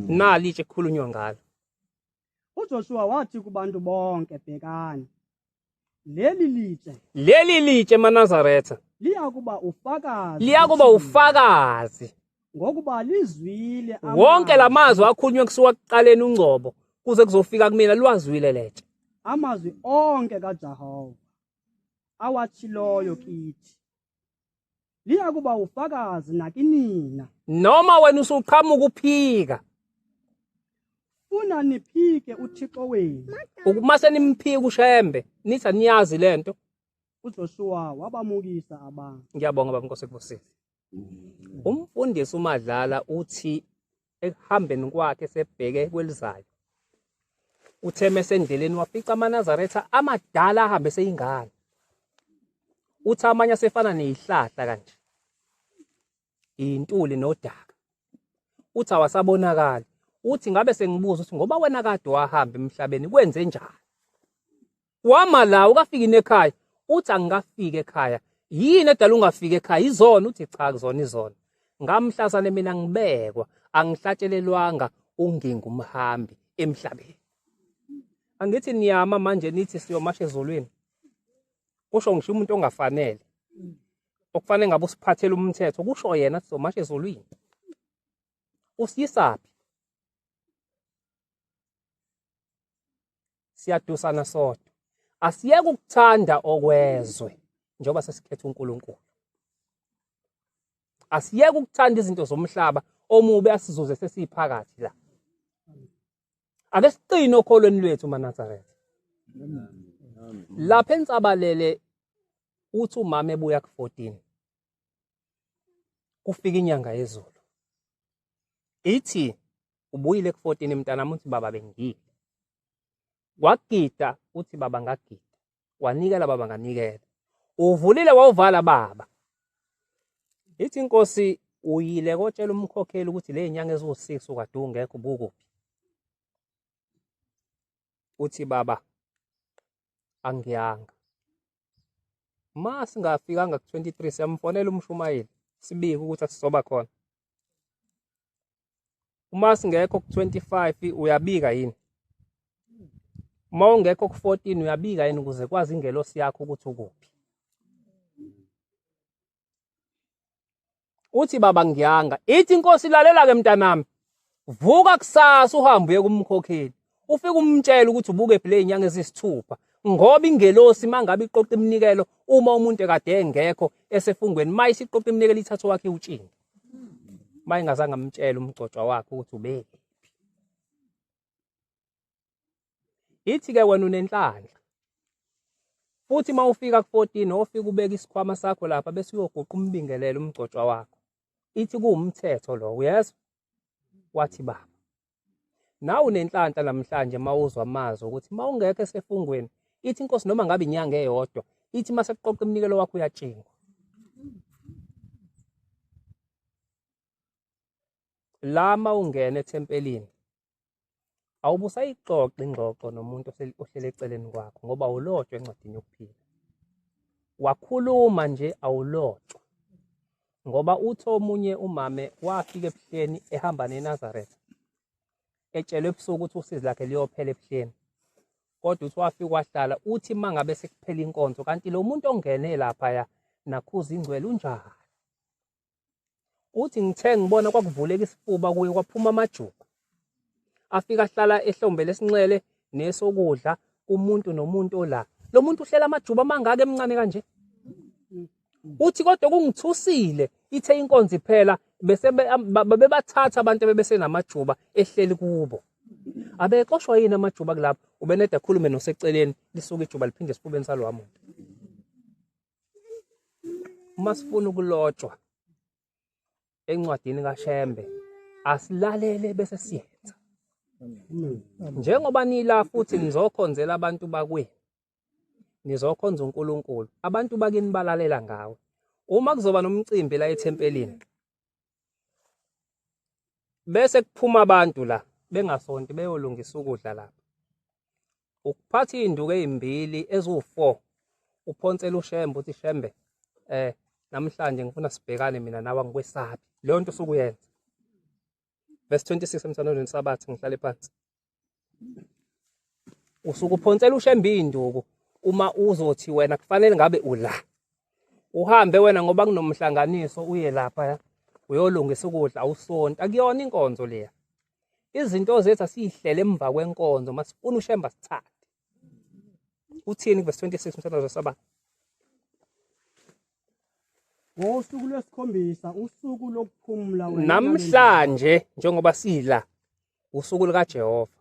Nali itshe kukhulunywa ngalo. UJoshuwa wathi kubantu bonke, bhekani, leli litshe leli litshe emaNazaretha liyakuba ufakazi liyakuba ufakazi ngokuba lizwile wonke lamazwi akhulunywe kusuka kuqaleni ungcobo kuze kuzofika kumina liwazwile letshe amazwi onke kaJehova awatshiloyo kithi liyakuba ufakazi nakinina noma wena usuqhamuka uphika funa niphike uThixo wenu uma senimphika uShembe nithi aniyazi lento uJoshua wabamukisa abantu ngiyabonga baba Nkosi kubusise umfundisi uMadlala uthi ekuhambeni kwakhe sebheke kwelizayo uthe mesendleleni wafica amaNazaretha amadala ahambe seyingane uthi amanye asefana nezihlahla kanje intuli nodaka uthi awasabonakali uthi ngabe sengibuza ukuthi ngoba wena kade wahamba emhlabeni kwenze njani wama la ukafiki nekhaya uthi angikafiki ekhaya yini edala ungafiki ekhaya izona uthi cha kuzona izona ngamhlazane mina ngibekwa angihlatshelelwanga unginga umhambi emhlabeni angithi niyama manje nithi siyomasha ezulwini. Kusho ngisho umuntu ongafanele. Okufanele ngabe usiphathele umthetho kusho yena sizomasha ezulwini. Usiyisaphi? Siyadusana sodwa. Asiyeke ukuthanda okwezwe njengoba sesikhetha uNkulunkulu. Asiyeke ukuthanda izinto zomhlaba omubi asizuze sesiphakathi la. Ake siqine okholweni lwethu maNazaretha. Lapha ensabalele uthi umama ebuya ku-14 kufika inyanga yezulu. Ithi ubuyile ku-14 mntanami uthi baba bengile. Wagida uthi baba ngagida. Wanikela baba nganikela. Uvulile wawuvala baba. Ithi inkosi uyile kotshela umkhokheli ukuthi le nyanga eziwu-6 ukade ungekho ubukuphi. Uthi baba angiyanga. Ma singafikanga ku-23 siyamfonela umshumayeli sibike ukuthi asizoba khona. Uma singekho ku-25 uyabika yini? Uma ungekho ku-14 uyabika yini ukuze kwazi ingelosi yakho ukuthi ukuphi? Uthi baba ngiyanga. Ithi inkosi lalela ke mntanami. Vuka kusasa uhambe uye kumkhokheli. Ufike umtshele ukuthi ubuke phi lezinyanga ezisithupha. Ngoba ingelosi mangabe iqoqa iminikelo uma umuntu ekade engekho esefungweni mayisiqoqa iminikelo ithatha wakhe utshinga. Mayingazange amtshele umgcotshwa wakhe ukuthi ubephi. Ithi ke wena unenhlanhla. Futhi uma ufika ku-14 ofika ubeka isikhwama sakho lapha bese uyoguqa umbingelele umgcotshwa wakho. Ithi kuwumthetho lo, uyezwa? Wathi baba. Nawe unenhlanhla namhlanje uma uzwa amazwi ukuthi uma ungekho esefungweni ithi inkosi noma ngabe inyanga eyodwa ithi uma sekuqoqa iminikelo wakho uyatshingwa. La uma ungena ethempelini Awubusayixoxa ingxoxo nomuntu ohleli eceleni kwakho ngoba awulotshwa encwadini yokuphila. Wakhuluma nje awulotshwa. Ngoba uthi omunye umame wafika ebuhleni ehamba neNazaretha. Etshelwe ebusuku ukuthi usizi lakhe liyophela ebuhleni. Kodwa uthi wafika wahlala uthi mangabe sekuphela inkonzo kanti lo muntu ongene laphaya nakhuza ingcwele unjani? Uthi ngithe ngibona kwakuvuleka isifuba kuye kwaphuma amajuba. Afika ahlala ehlombe lesinxele nesokudla kumuntu nomuntu ola. Lo muntu uhlela amajuba amangaka emncane kanje. Uthi kodwa kungithusile ithe inkonzo iphela bese bebathatha abantu ebebesenamajuba ehleli kubo. Abexoshwa yini amajuba kulapho ubenede akhulume noseceleni lisuke ijuba liphinde esifubeni salowa muntu. Uma sifuna ukulotshwa encwadini kaShembe asilalele bese siyenza. Njengoba nila futhi nizokhonzela abantu bakwenu. Nizokhonza uNkulunkulu. Abantu bakini balalela ngawe. Uma kuzoba nomcimbi la ethempelini bese kuphuma abantu la bengasonti beyolungisa ukudla lapha. Ukuphatha iy'nduku ey'mbili eziwu-4 uphonsela uShembe uthi Shembe eh namhlanje ngifuna sibhekane mina nawe angikwesabi. Leyo nto usuke uyenza. Verse 26 emthandazweni sabatha ngihlale phansi. Usuke uphonsela uShembe iy'nduku uma uzothi wena kufanele ngabe ula. Uhambe wena ngoba kunomhlanganiso uye lapha uyolungisa ukudla awusonto akuyona inkonzo leya. Izinto zethu asiyihlele emva kwenkonzo masifuna uShemba sithathe. Uthini kuverse 26 umthandazo sabatha? Ngosuku lwesikhombisa usuku lokuphumula wena Namhlanje njengoba sila usuku lukaJehova.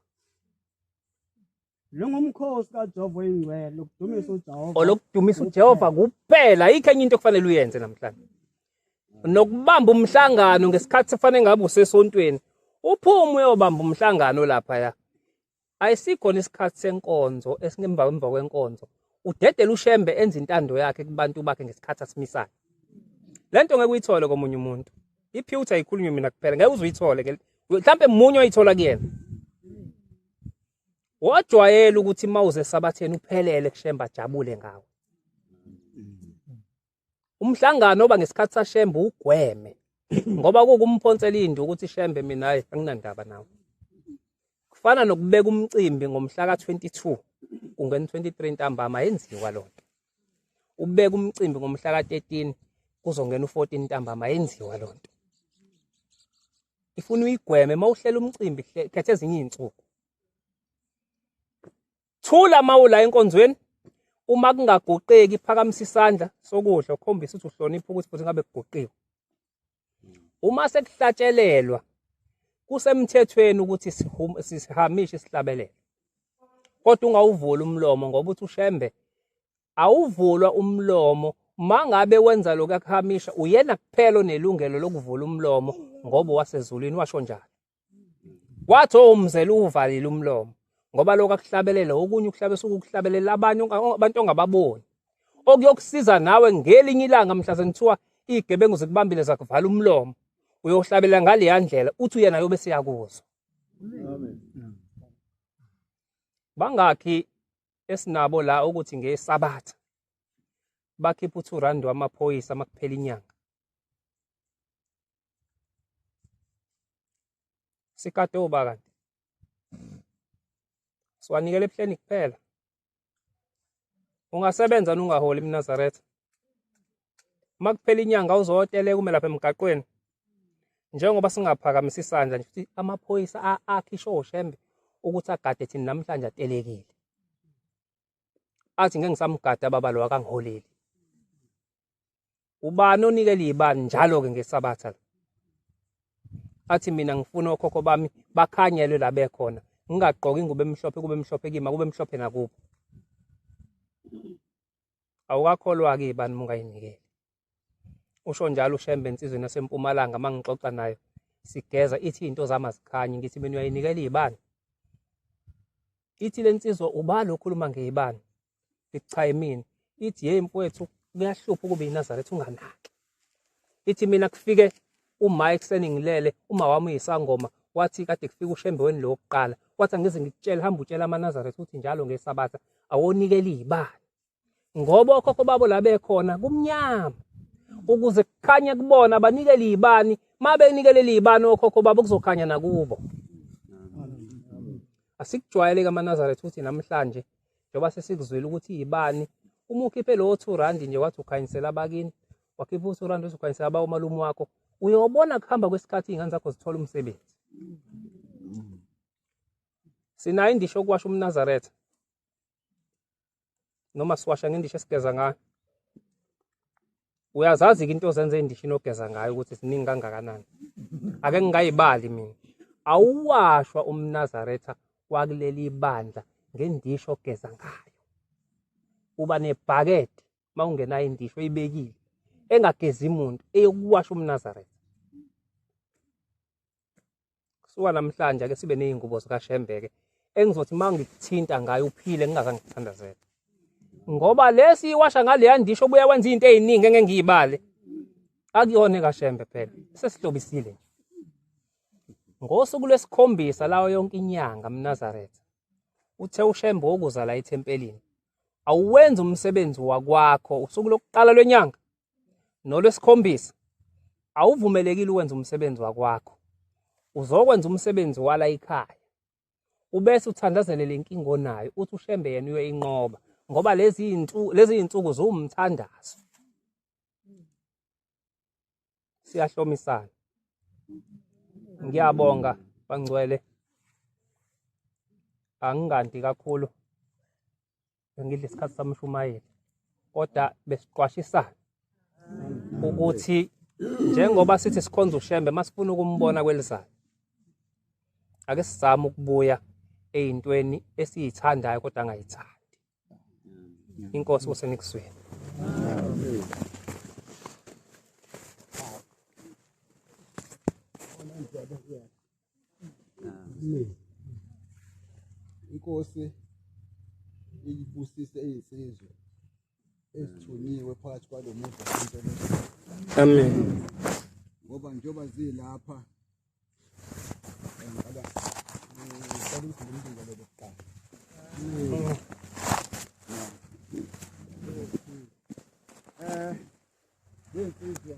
Lungumkhosi kaJehova oyingcwele lokudumisa uJehova. Olokudumisa uJehova kuphela ayikho enye into okufanele uyenze namhlanje. Nokubamba umhlangano ngesikhathi kufanele ngabe usesontweni uphume uyobamba umhlangano lapha ya. Ayisikhona isikhathi senkonzo esingemva emva kwenkonzo. Udedela uShembe enza intando yakhe kubantu bakhe ngesikhathi asimisayo. Lento ngeke uyithole komunye umuntu. Iphutha ayikhulunywe mina kuphela ngeke uze uyithole mhlampe munye oyithola kuyena. Wajwayela ukuthi uma uze esabatheni uphelele kuShembe ajabule ngawe. Umhlangano oba ngesikhathi saShembe ugweme ngoba kukumphonsela induku ukuthi Shembe mina hayi anginandaba nawe. Kufana nokubeka umcimbi ngomhla ka-22 kungena 23 ntambama yenziwa lonto. Ubeka umcimbi ngomhla ka-13 kuzongena u-14 ntambama, yenziwa loo nto. Ifuna uyigweme uma uhlela umcimbi, khetha ezinye iy'nsuku. Thula uma ula enkonzweni, uma kungaguqeki phakamisa isandla sokudla ukhombisa ukuthi uhlonipha ukuthi futhi ngabe kuguqiwe. Uma sekuhlatshelelwa kusemthethweni ukuthi sihamishe isihlabelelo, kodwa ungawuvuli umlomo ngoba uthi uShembe awuvulwa umlomo. Mangabe wenza lokhu akuhamisha, uyena kuphela onelungelo lokuvula umlomo ngoba wasezulwini, washo njalo. Wathi owumzela uvalile umlomo ngoba lokhu akuhlabelela okunye ukuhlabe suke ukuhlabelela abanye abantu ongababoni, okuyokusiza nawe ngelinye ilanga mhla senithiwa izigebengu zikubambile zakuvala umlomo, uyohlabelela ngaleya ndlela uthi uyena yobe siyakuzwa. Bangakhi esinabo la ukuthi ngeSabatha bakhipha u2 rand wamaphoyisa makuphela inyanga. Sikade oba kanti siwanikele ebuhleni kuphela. Ungasebenza nungaholi eMnazaretha, makuphela inyanga uzoteleka ume lapha emgaqweni. Njengoba singaphakamisa isandla nje futhi amaphoyisa akhishwe oShembe ukuthi agade thina namhlanje atelekile, athi ngeke ngisamgada baba lo akangiholeli. Ubani onikela izibani njalo-ke ngeSabatha? Athi mina ngifuna okhokho bami bakhanyelwe la bekhona, ngingagqoki ingubo emhlophe, kube mhlophe kimi, kube mhlophe nakubo. Awukakholwa-ke izibani uma ungayinikeli. Usho njalo uShembe ensizweni yaseMpumalanga uma ngixoxa nayo sigeza, ithi izinto zami azikhanyi. Ngithi mina uyayinikela izibani? Ithi le nsizwa ubani okhuluma ngeyibani? Ngithi cha yimina. Ithi hey mfowethu, kuyahlupha ukuba iNazaretha unganaki. Ithi mina kufike uma ekuseni ngilele, uma wami uyisangoma, wathi kade kufika uShembe weni lo wokuqala, wathi angize ngikutshele, hamba utshela amaNazaretha ukuthi njalo ngeSabatha awonikela izibani, ngoba okhokho babo la bekhona kumnyama, ukuze kukhanye kubona banikele izibani. Uma benikelela izibani okhokho babo kuzokhanya nakubo. Asikujwayele amaNazaretha ukuthi namhlanje njengoba sesikuzwile ukuthi izibani, uma ukhiphe lowo 2 rand nje wathi ukhanyisela abakini, wakhipha u2 rand uthi ukhanyisela abawomalume wakho, uyobona kuhamba kwesikhathi iy'ngane zakho zithola umsebenzi. Sinayo indisho yokuwasha umNazaretha noma siwasha ngendisho esigeza ngayo. Uyazazi-ke into ozenza endishini ogeza ngayo ukuthi ziningi kangakanani. Ake ngingayibali mina. Awuwashwa umNazaretha wakuleli bandla ngendisho ogeza ngayo. Uba nebhakede uma ungenayo indisho oyibekile engagezi muntu, eyokuwasha umNazaretha. Kusuka namhlanje ake sibe ney'ngubo zikaShembe-ke engizothi uma ngikuthinta ngayo uphile ngingazange ngikuthandazele, ngoba lesi iwasha ngaleya ndisho obuya wenza izinto ey'ningi engeke ngiyibale, akuyona ekaShembe phela, sesihlobisile nje. Ngosuku lwesikhombisa lawo yonke inyanga mNazaretha, uthe uShembe wokuza la ethempelini, awuwenzi umsebenzi wakwakho usuku lokuqala lwenyanga nolwesikhombisa, awuvumelekile ukwenza umsebenzi wakwakho, uzokwenza umsebenzi wala ekhaya, ubese uthandazele le nkinga onayo, uthi uShembe yena uyoyinqoba, ngoba lezi iy'nsuku ziwumthandazo. Siyahlomisana. Ngiyabonga bangcwele, anginganti kakhulu, ngidle isikhathi samshumayeli, kodwa besiqwashisana ukuthi njengoba sithi sikhonza uShembe, masifuna ukumbona kwelizayo, ake sizame ukubuya ey'ntweni esiyithandayo kodwa angayithandi. Inkosi kusenikuzweni. Inkosi ibusise izinsizwa ezithunyiwe phakathi kwalo muzi waseNtshonalanga. Amen. Ngoba njengoba zilapha ngiqala ngicela ukuthi ngimbingelele kuqala. Lezinsizwa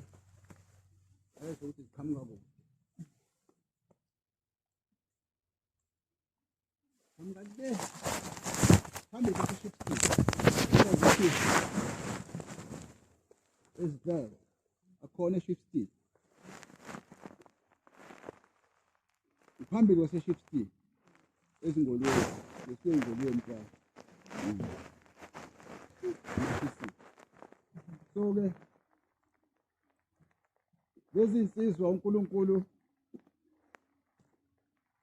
ezokuthi ziqhamuka kuphi? Qhamuka le phambi kwesishipsi. Ezivele akhona eShipstead, phambili kwaseShipstead ezingolweni, beseyingolweni cha. So-ke lezi nsizwa uNkulunkulu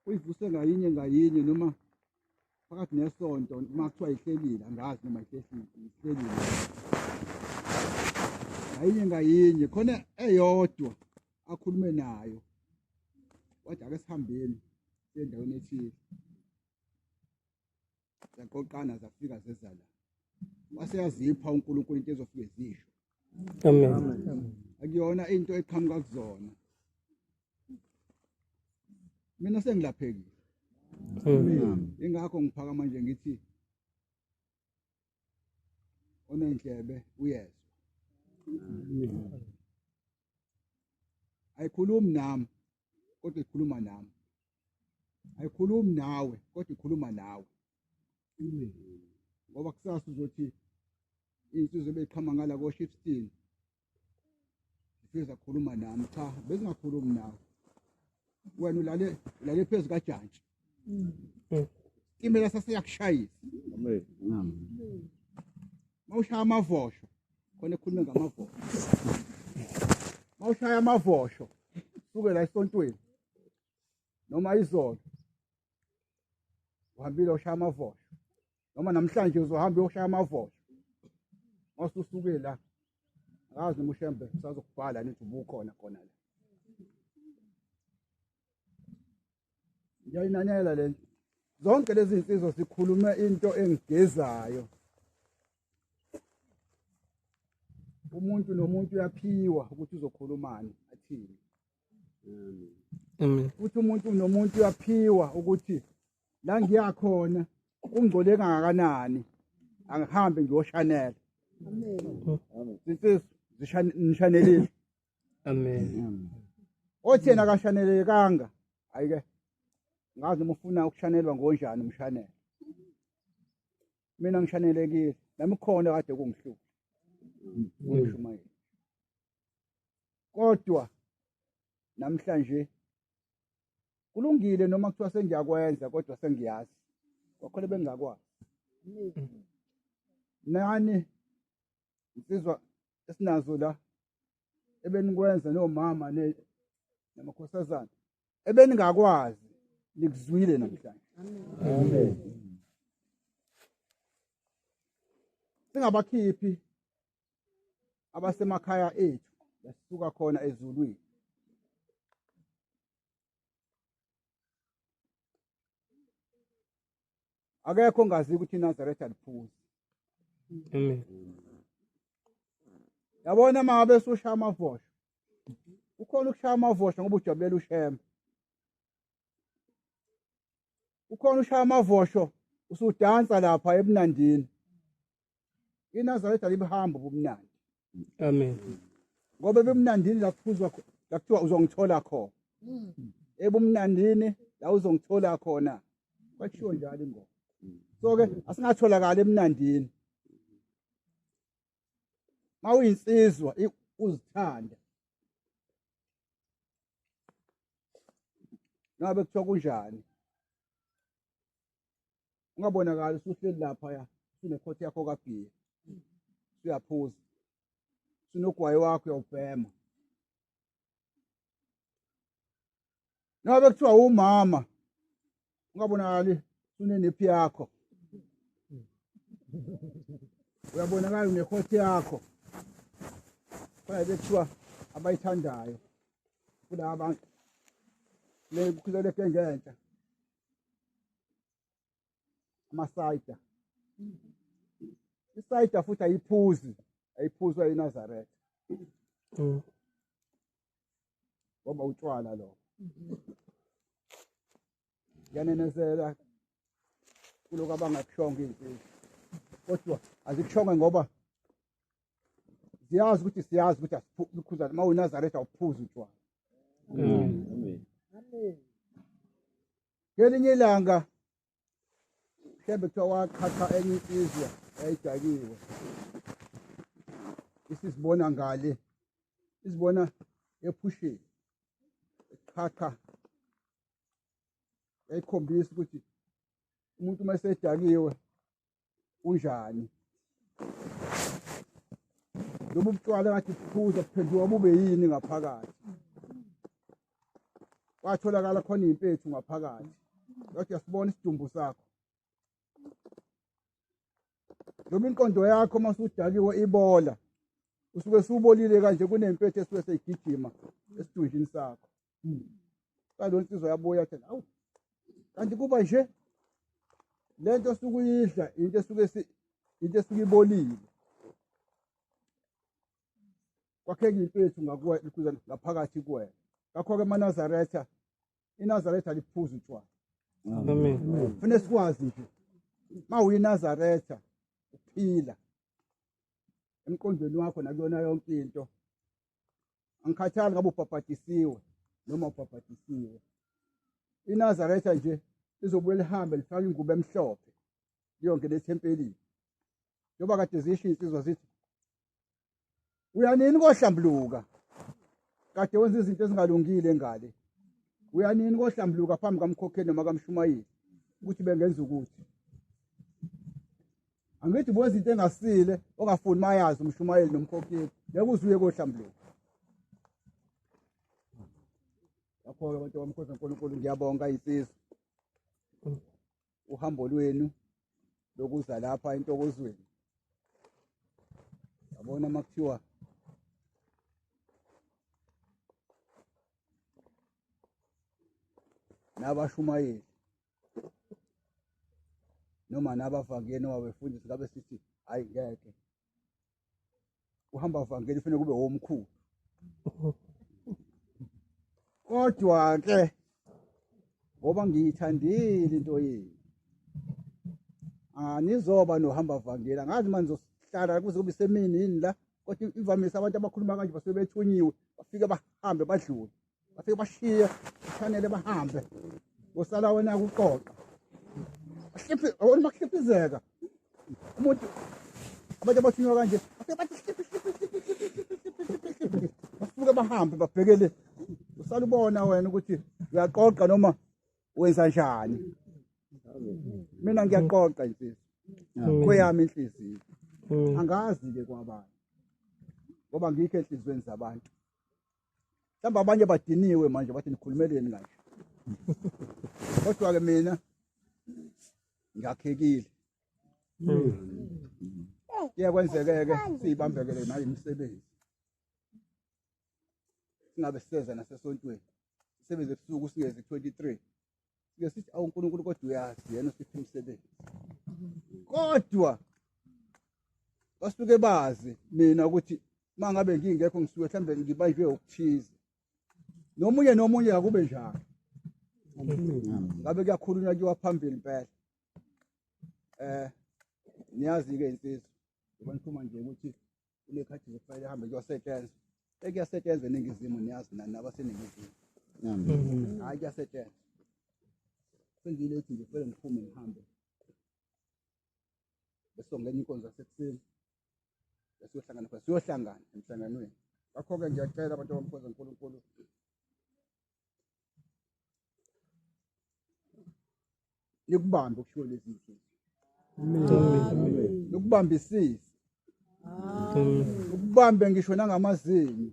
uyivuse ngayinye ngayinye noma phakathi nesonto uma kuthiwa ihlelile, angazi noma ihlelile ngayinye ngayinye, khona eyodwa akhulume nayo wathi ake sihambeni endaweni ethile, zaqoqana zafika zeza la, waseyazipha uNkulunkulu into ezofike zisho. Amen. Akuyona into eqhamuka kuzona. Mina sengilaphekile. Ingakho ngiphakama nje ngithi onendlebe uyezwa. Ayikhulumi nami kodwa ikhuluma nami. Ayikhulumi nawe kodwa ikhuluma nawe. Ngoba kusasa uzothi insizwa ebeqhama ngala ko-Shipstein zifike zakhuluma nami, cha bezingakhulumi nawe. Wena ulale phezu kajantshi. Imela sasiyakushayisa. Amen. Mawushaya amavosho, khona ekhulume ngamavosho. Mawushaya amavosho, suke la esontweni noma izolo uhambile ushaya amavosho, noma namhlanje uzohamba uyoshaya amavosho. Mawususuke la, akazi noma uShembe usazokubhala nithi ubukhona khona la. Ngiyayinanela le nto. Zonke lezi zinsizwa zikhulume into engigezayo. Umuntu nomuntu uyaphiwa ukuthi uzokhulumani athini. Amen. Futhi umuntu nomuntu uyaphiwa ukuthi la ngiyakhona kungcole kangakanani, angihambe ngiyoshanela. Amen. Zinsizwa nishanelile. Amen. Othi yena akashanelekanga, ayike ngazi noma ufuna ukushanelwa ngonjani umshanelo. Mina ngishanelekile, nami khona kade kungihlupha ngishumayela. Kodwa namhlanje kulungile noma kuthiwa sengiyakwenza, kodwa sengiyazi kwakhona bengingakwazi. Nani insizwa esinazo la ebenikwenza nomama namakhosazana ebeningakwazi nikuzwile namhlanje. Amen. Singabakhiphi abasemakhaya ethu besisuka khona ezulwini. Akekho ongazi ukuthi iNazaretha aliphuzi. Amen. Yabona uma ngabe usushaya amavosho, ukhona ukushaya amavosho ngoba ujabulela uShembe. Ukhona ushaya amavosho usudansa lapha ebunandini. iNazaretha libuhamba ubumnandi. Amen. Ngoba ebumnandini la kuphuzwa la kuthiwa uzongithola khona. Ebumnandini la uzongithola khona. Kwashiwo njalo ingoma. So ke asingatholakala emnandini. Mawuyinsizwa uzithanda. Ngabe kuthiwa kunjani? Ungabonakali usuhleli lapha ya, usunekhothe yakho kabhiya. Usuyaphuza. Usunogwayi wakho uyawubhema. Ngabe kuthiwa umama ungabonakali usunenephi yakho. Uyabonakala unekhothe yakho. Kwaye bekuthiwa abayithandayo kulaba bantu le kukhulele gengentsha amasayida. Isayida futhi ayiphuzi, ayiphuzwa eNazaretha. Ngoba utshwala lo. Ngiyanenezela kuloko abangakushongo iy'nsizwa, kodwa azikushonge ngoba ziyazi ukuthi siyazi ukuthi asiphuza. Uma uyiNazaretha awuphuzi utshwala. Amen. Ngelinye ilanga mhlawumbe kuthiwa waqhatha enye insizwa yayidakiwe. Isizibona ngale, izibona ephusheni, eqhaqha, yayikhombisa ukuthi umuntu uma esedakiwe unjani. Lobu butshwala ngathi buphuza buphenduka bube yini ngaphakathi. Kwatholakala khona iy'mpethu ngaphakathi, wathi uyasibona isidumbu sakho. Noma inqondo yakho uma usudakiwe ibola, usuke subolile kanje, kunempethu esuke seyigijima esidunjini sakho. Kalo nsizwa yabuya yathi, awu kanti kuba nje lento osuke uyidla into esuke into esuke ibolile. Kwakheka impethu ngaphakathi kuwena. Ngakho-ke amaNazaretha, iNazaretha aliphuzi utshwala. Amen. Kufanele sikwazi nje uma uyiNazaretha uphila emqondweni wakho nakuyona yonke into. Angikhathali ngabe ubhabhadisiwe noma ubhabhadisiwe. iNazaretha nje lizobuye lihambe lifake ingubo emhlophe liyongena ethempelini. Njengoba kade zisho iy'nsizwa zithi uyanini kohlambuluka, kade wenza izinto ezingalungile ngale, uyanini kohlambuluka phambi kamkhokheli noma kamshumayeli ukuthi bengenza ukuthi. Angithi buwenza into engasile ongafuni mayazi umshumayeli nomkhokheli, ngeke uze uye kohlambuluka. Ngakho-ke abantu bamkhoza uNkulunkulu, ngiyabonga insizwa uhambo lwenu lokuza lapha entokozweni. Yabona uma kuthiwa nabashumayeli noma nabavangeli noma befundisi, ngabe sithi hayi ngeke uhamba vangeli kufanele kube womkhulu. Kodwa ke ngoba ngiyithandile into yenu, anizoba nohamba vangeli. Angazi manje nizohlala kuze kube semini yini la, kodwa imvamisa abantu abakhuluma kanje basuke bethunyiwe, bafike bahambe badlule, bafike bashiye ishanele bahambe, usala wena kuqoqa. Awona makuhliphizeka umuntu, abantu abathunywa kanje bafike bathi hliphi hliphi hliphi hliphi hliphi hliphi hliphi, basuke bahambe babhekele, usala ubona wena ukuthi uyaqoqa noma wenza njani. Mina ngiyaqoqa insizwa kweyami inhliziyo, angazi-ke kwabanye ngoba ngikho enhliziyweni zabantu. Mhlawumbe abanye badiniwe manje bathi nikhulumeleni kanje, kodwa-ke mina ngiyakhekile. Kuyakwenzeke-ke siyibambekele nayo imisebenzi, singabe siseza nasesontweni, sisebenze ebusuku singeze 23, sike sithi awu uNkulunkulu kodwa uyazi yena usiphe imisebenzi. Kodwa basuke bazi mina ukuthi uma ngabe ngingekho ngisuke mhlawumbe ngibanjwe okuthize, nomunye nomunye akube njalo. Ngabe kuyakhulunywa kuyiwa phambili impela. Niyazi-ke insizwa ngoba nikhuluma nje ukuthi kunekhathi kufanele ahambe kuyosetshenzwa. Ekuyasetshenzwa eNingizimu, niyazi nani nabaseNingizimu. Hhayi kuyasetshenzwa. Sengiyilethi nje kufanele ngiphume ngihambe. Bese ngena inkonzo yasekuseni. Bese siyohlangana khona, siyohlangana emhlanganweni. Ngakho-ke ngiyacela abantu abamkhonza uNkulunkulu, nikubambe okushiwo lezi zinto. Nikubambisise. Ukubambe ngisho nangamazinyo.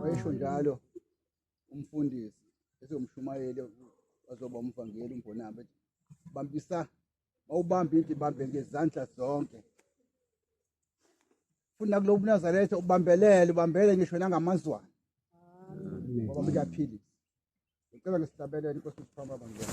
Wayesho njalo umfundisi esewumshumayeli wazoba umvangeli uMbonambi, bambisa mawubamba into ibambe ngezandla zonke. Funa kulobu Nazaretha ubambelele, ubambele ngisho nangamazwana, ngoba kuyaphilisa. Ngicela ngisihlabelele inkosi isiphamba bangena.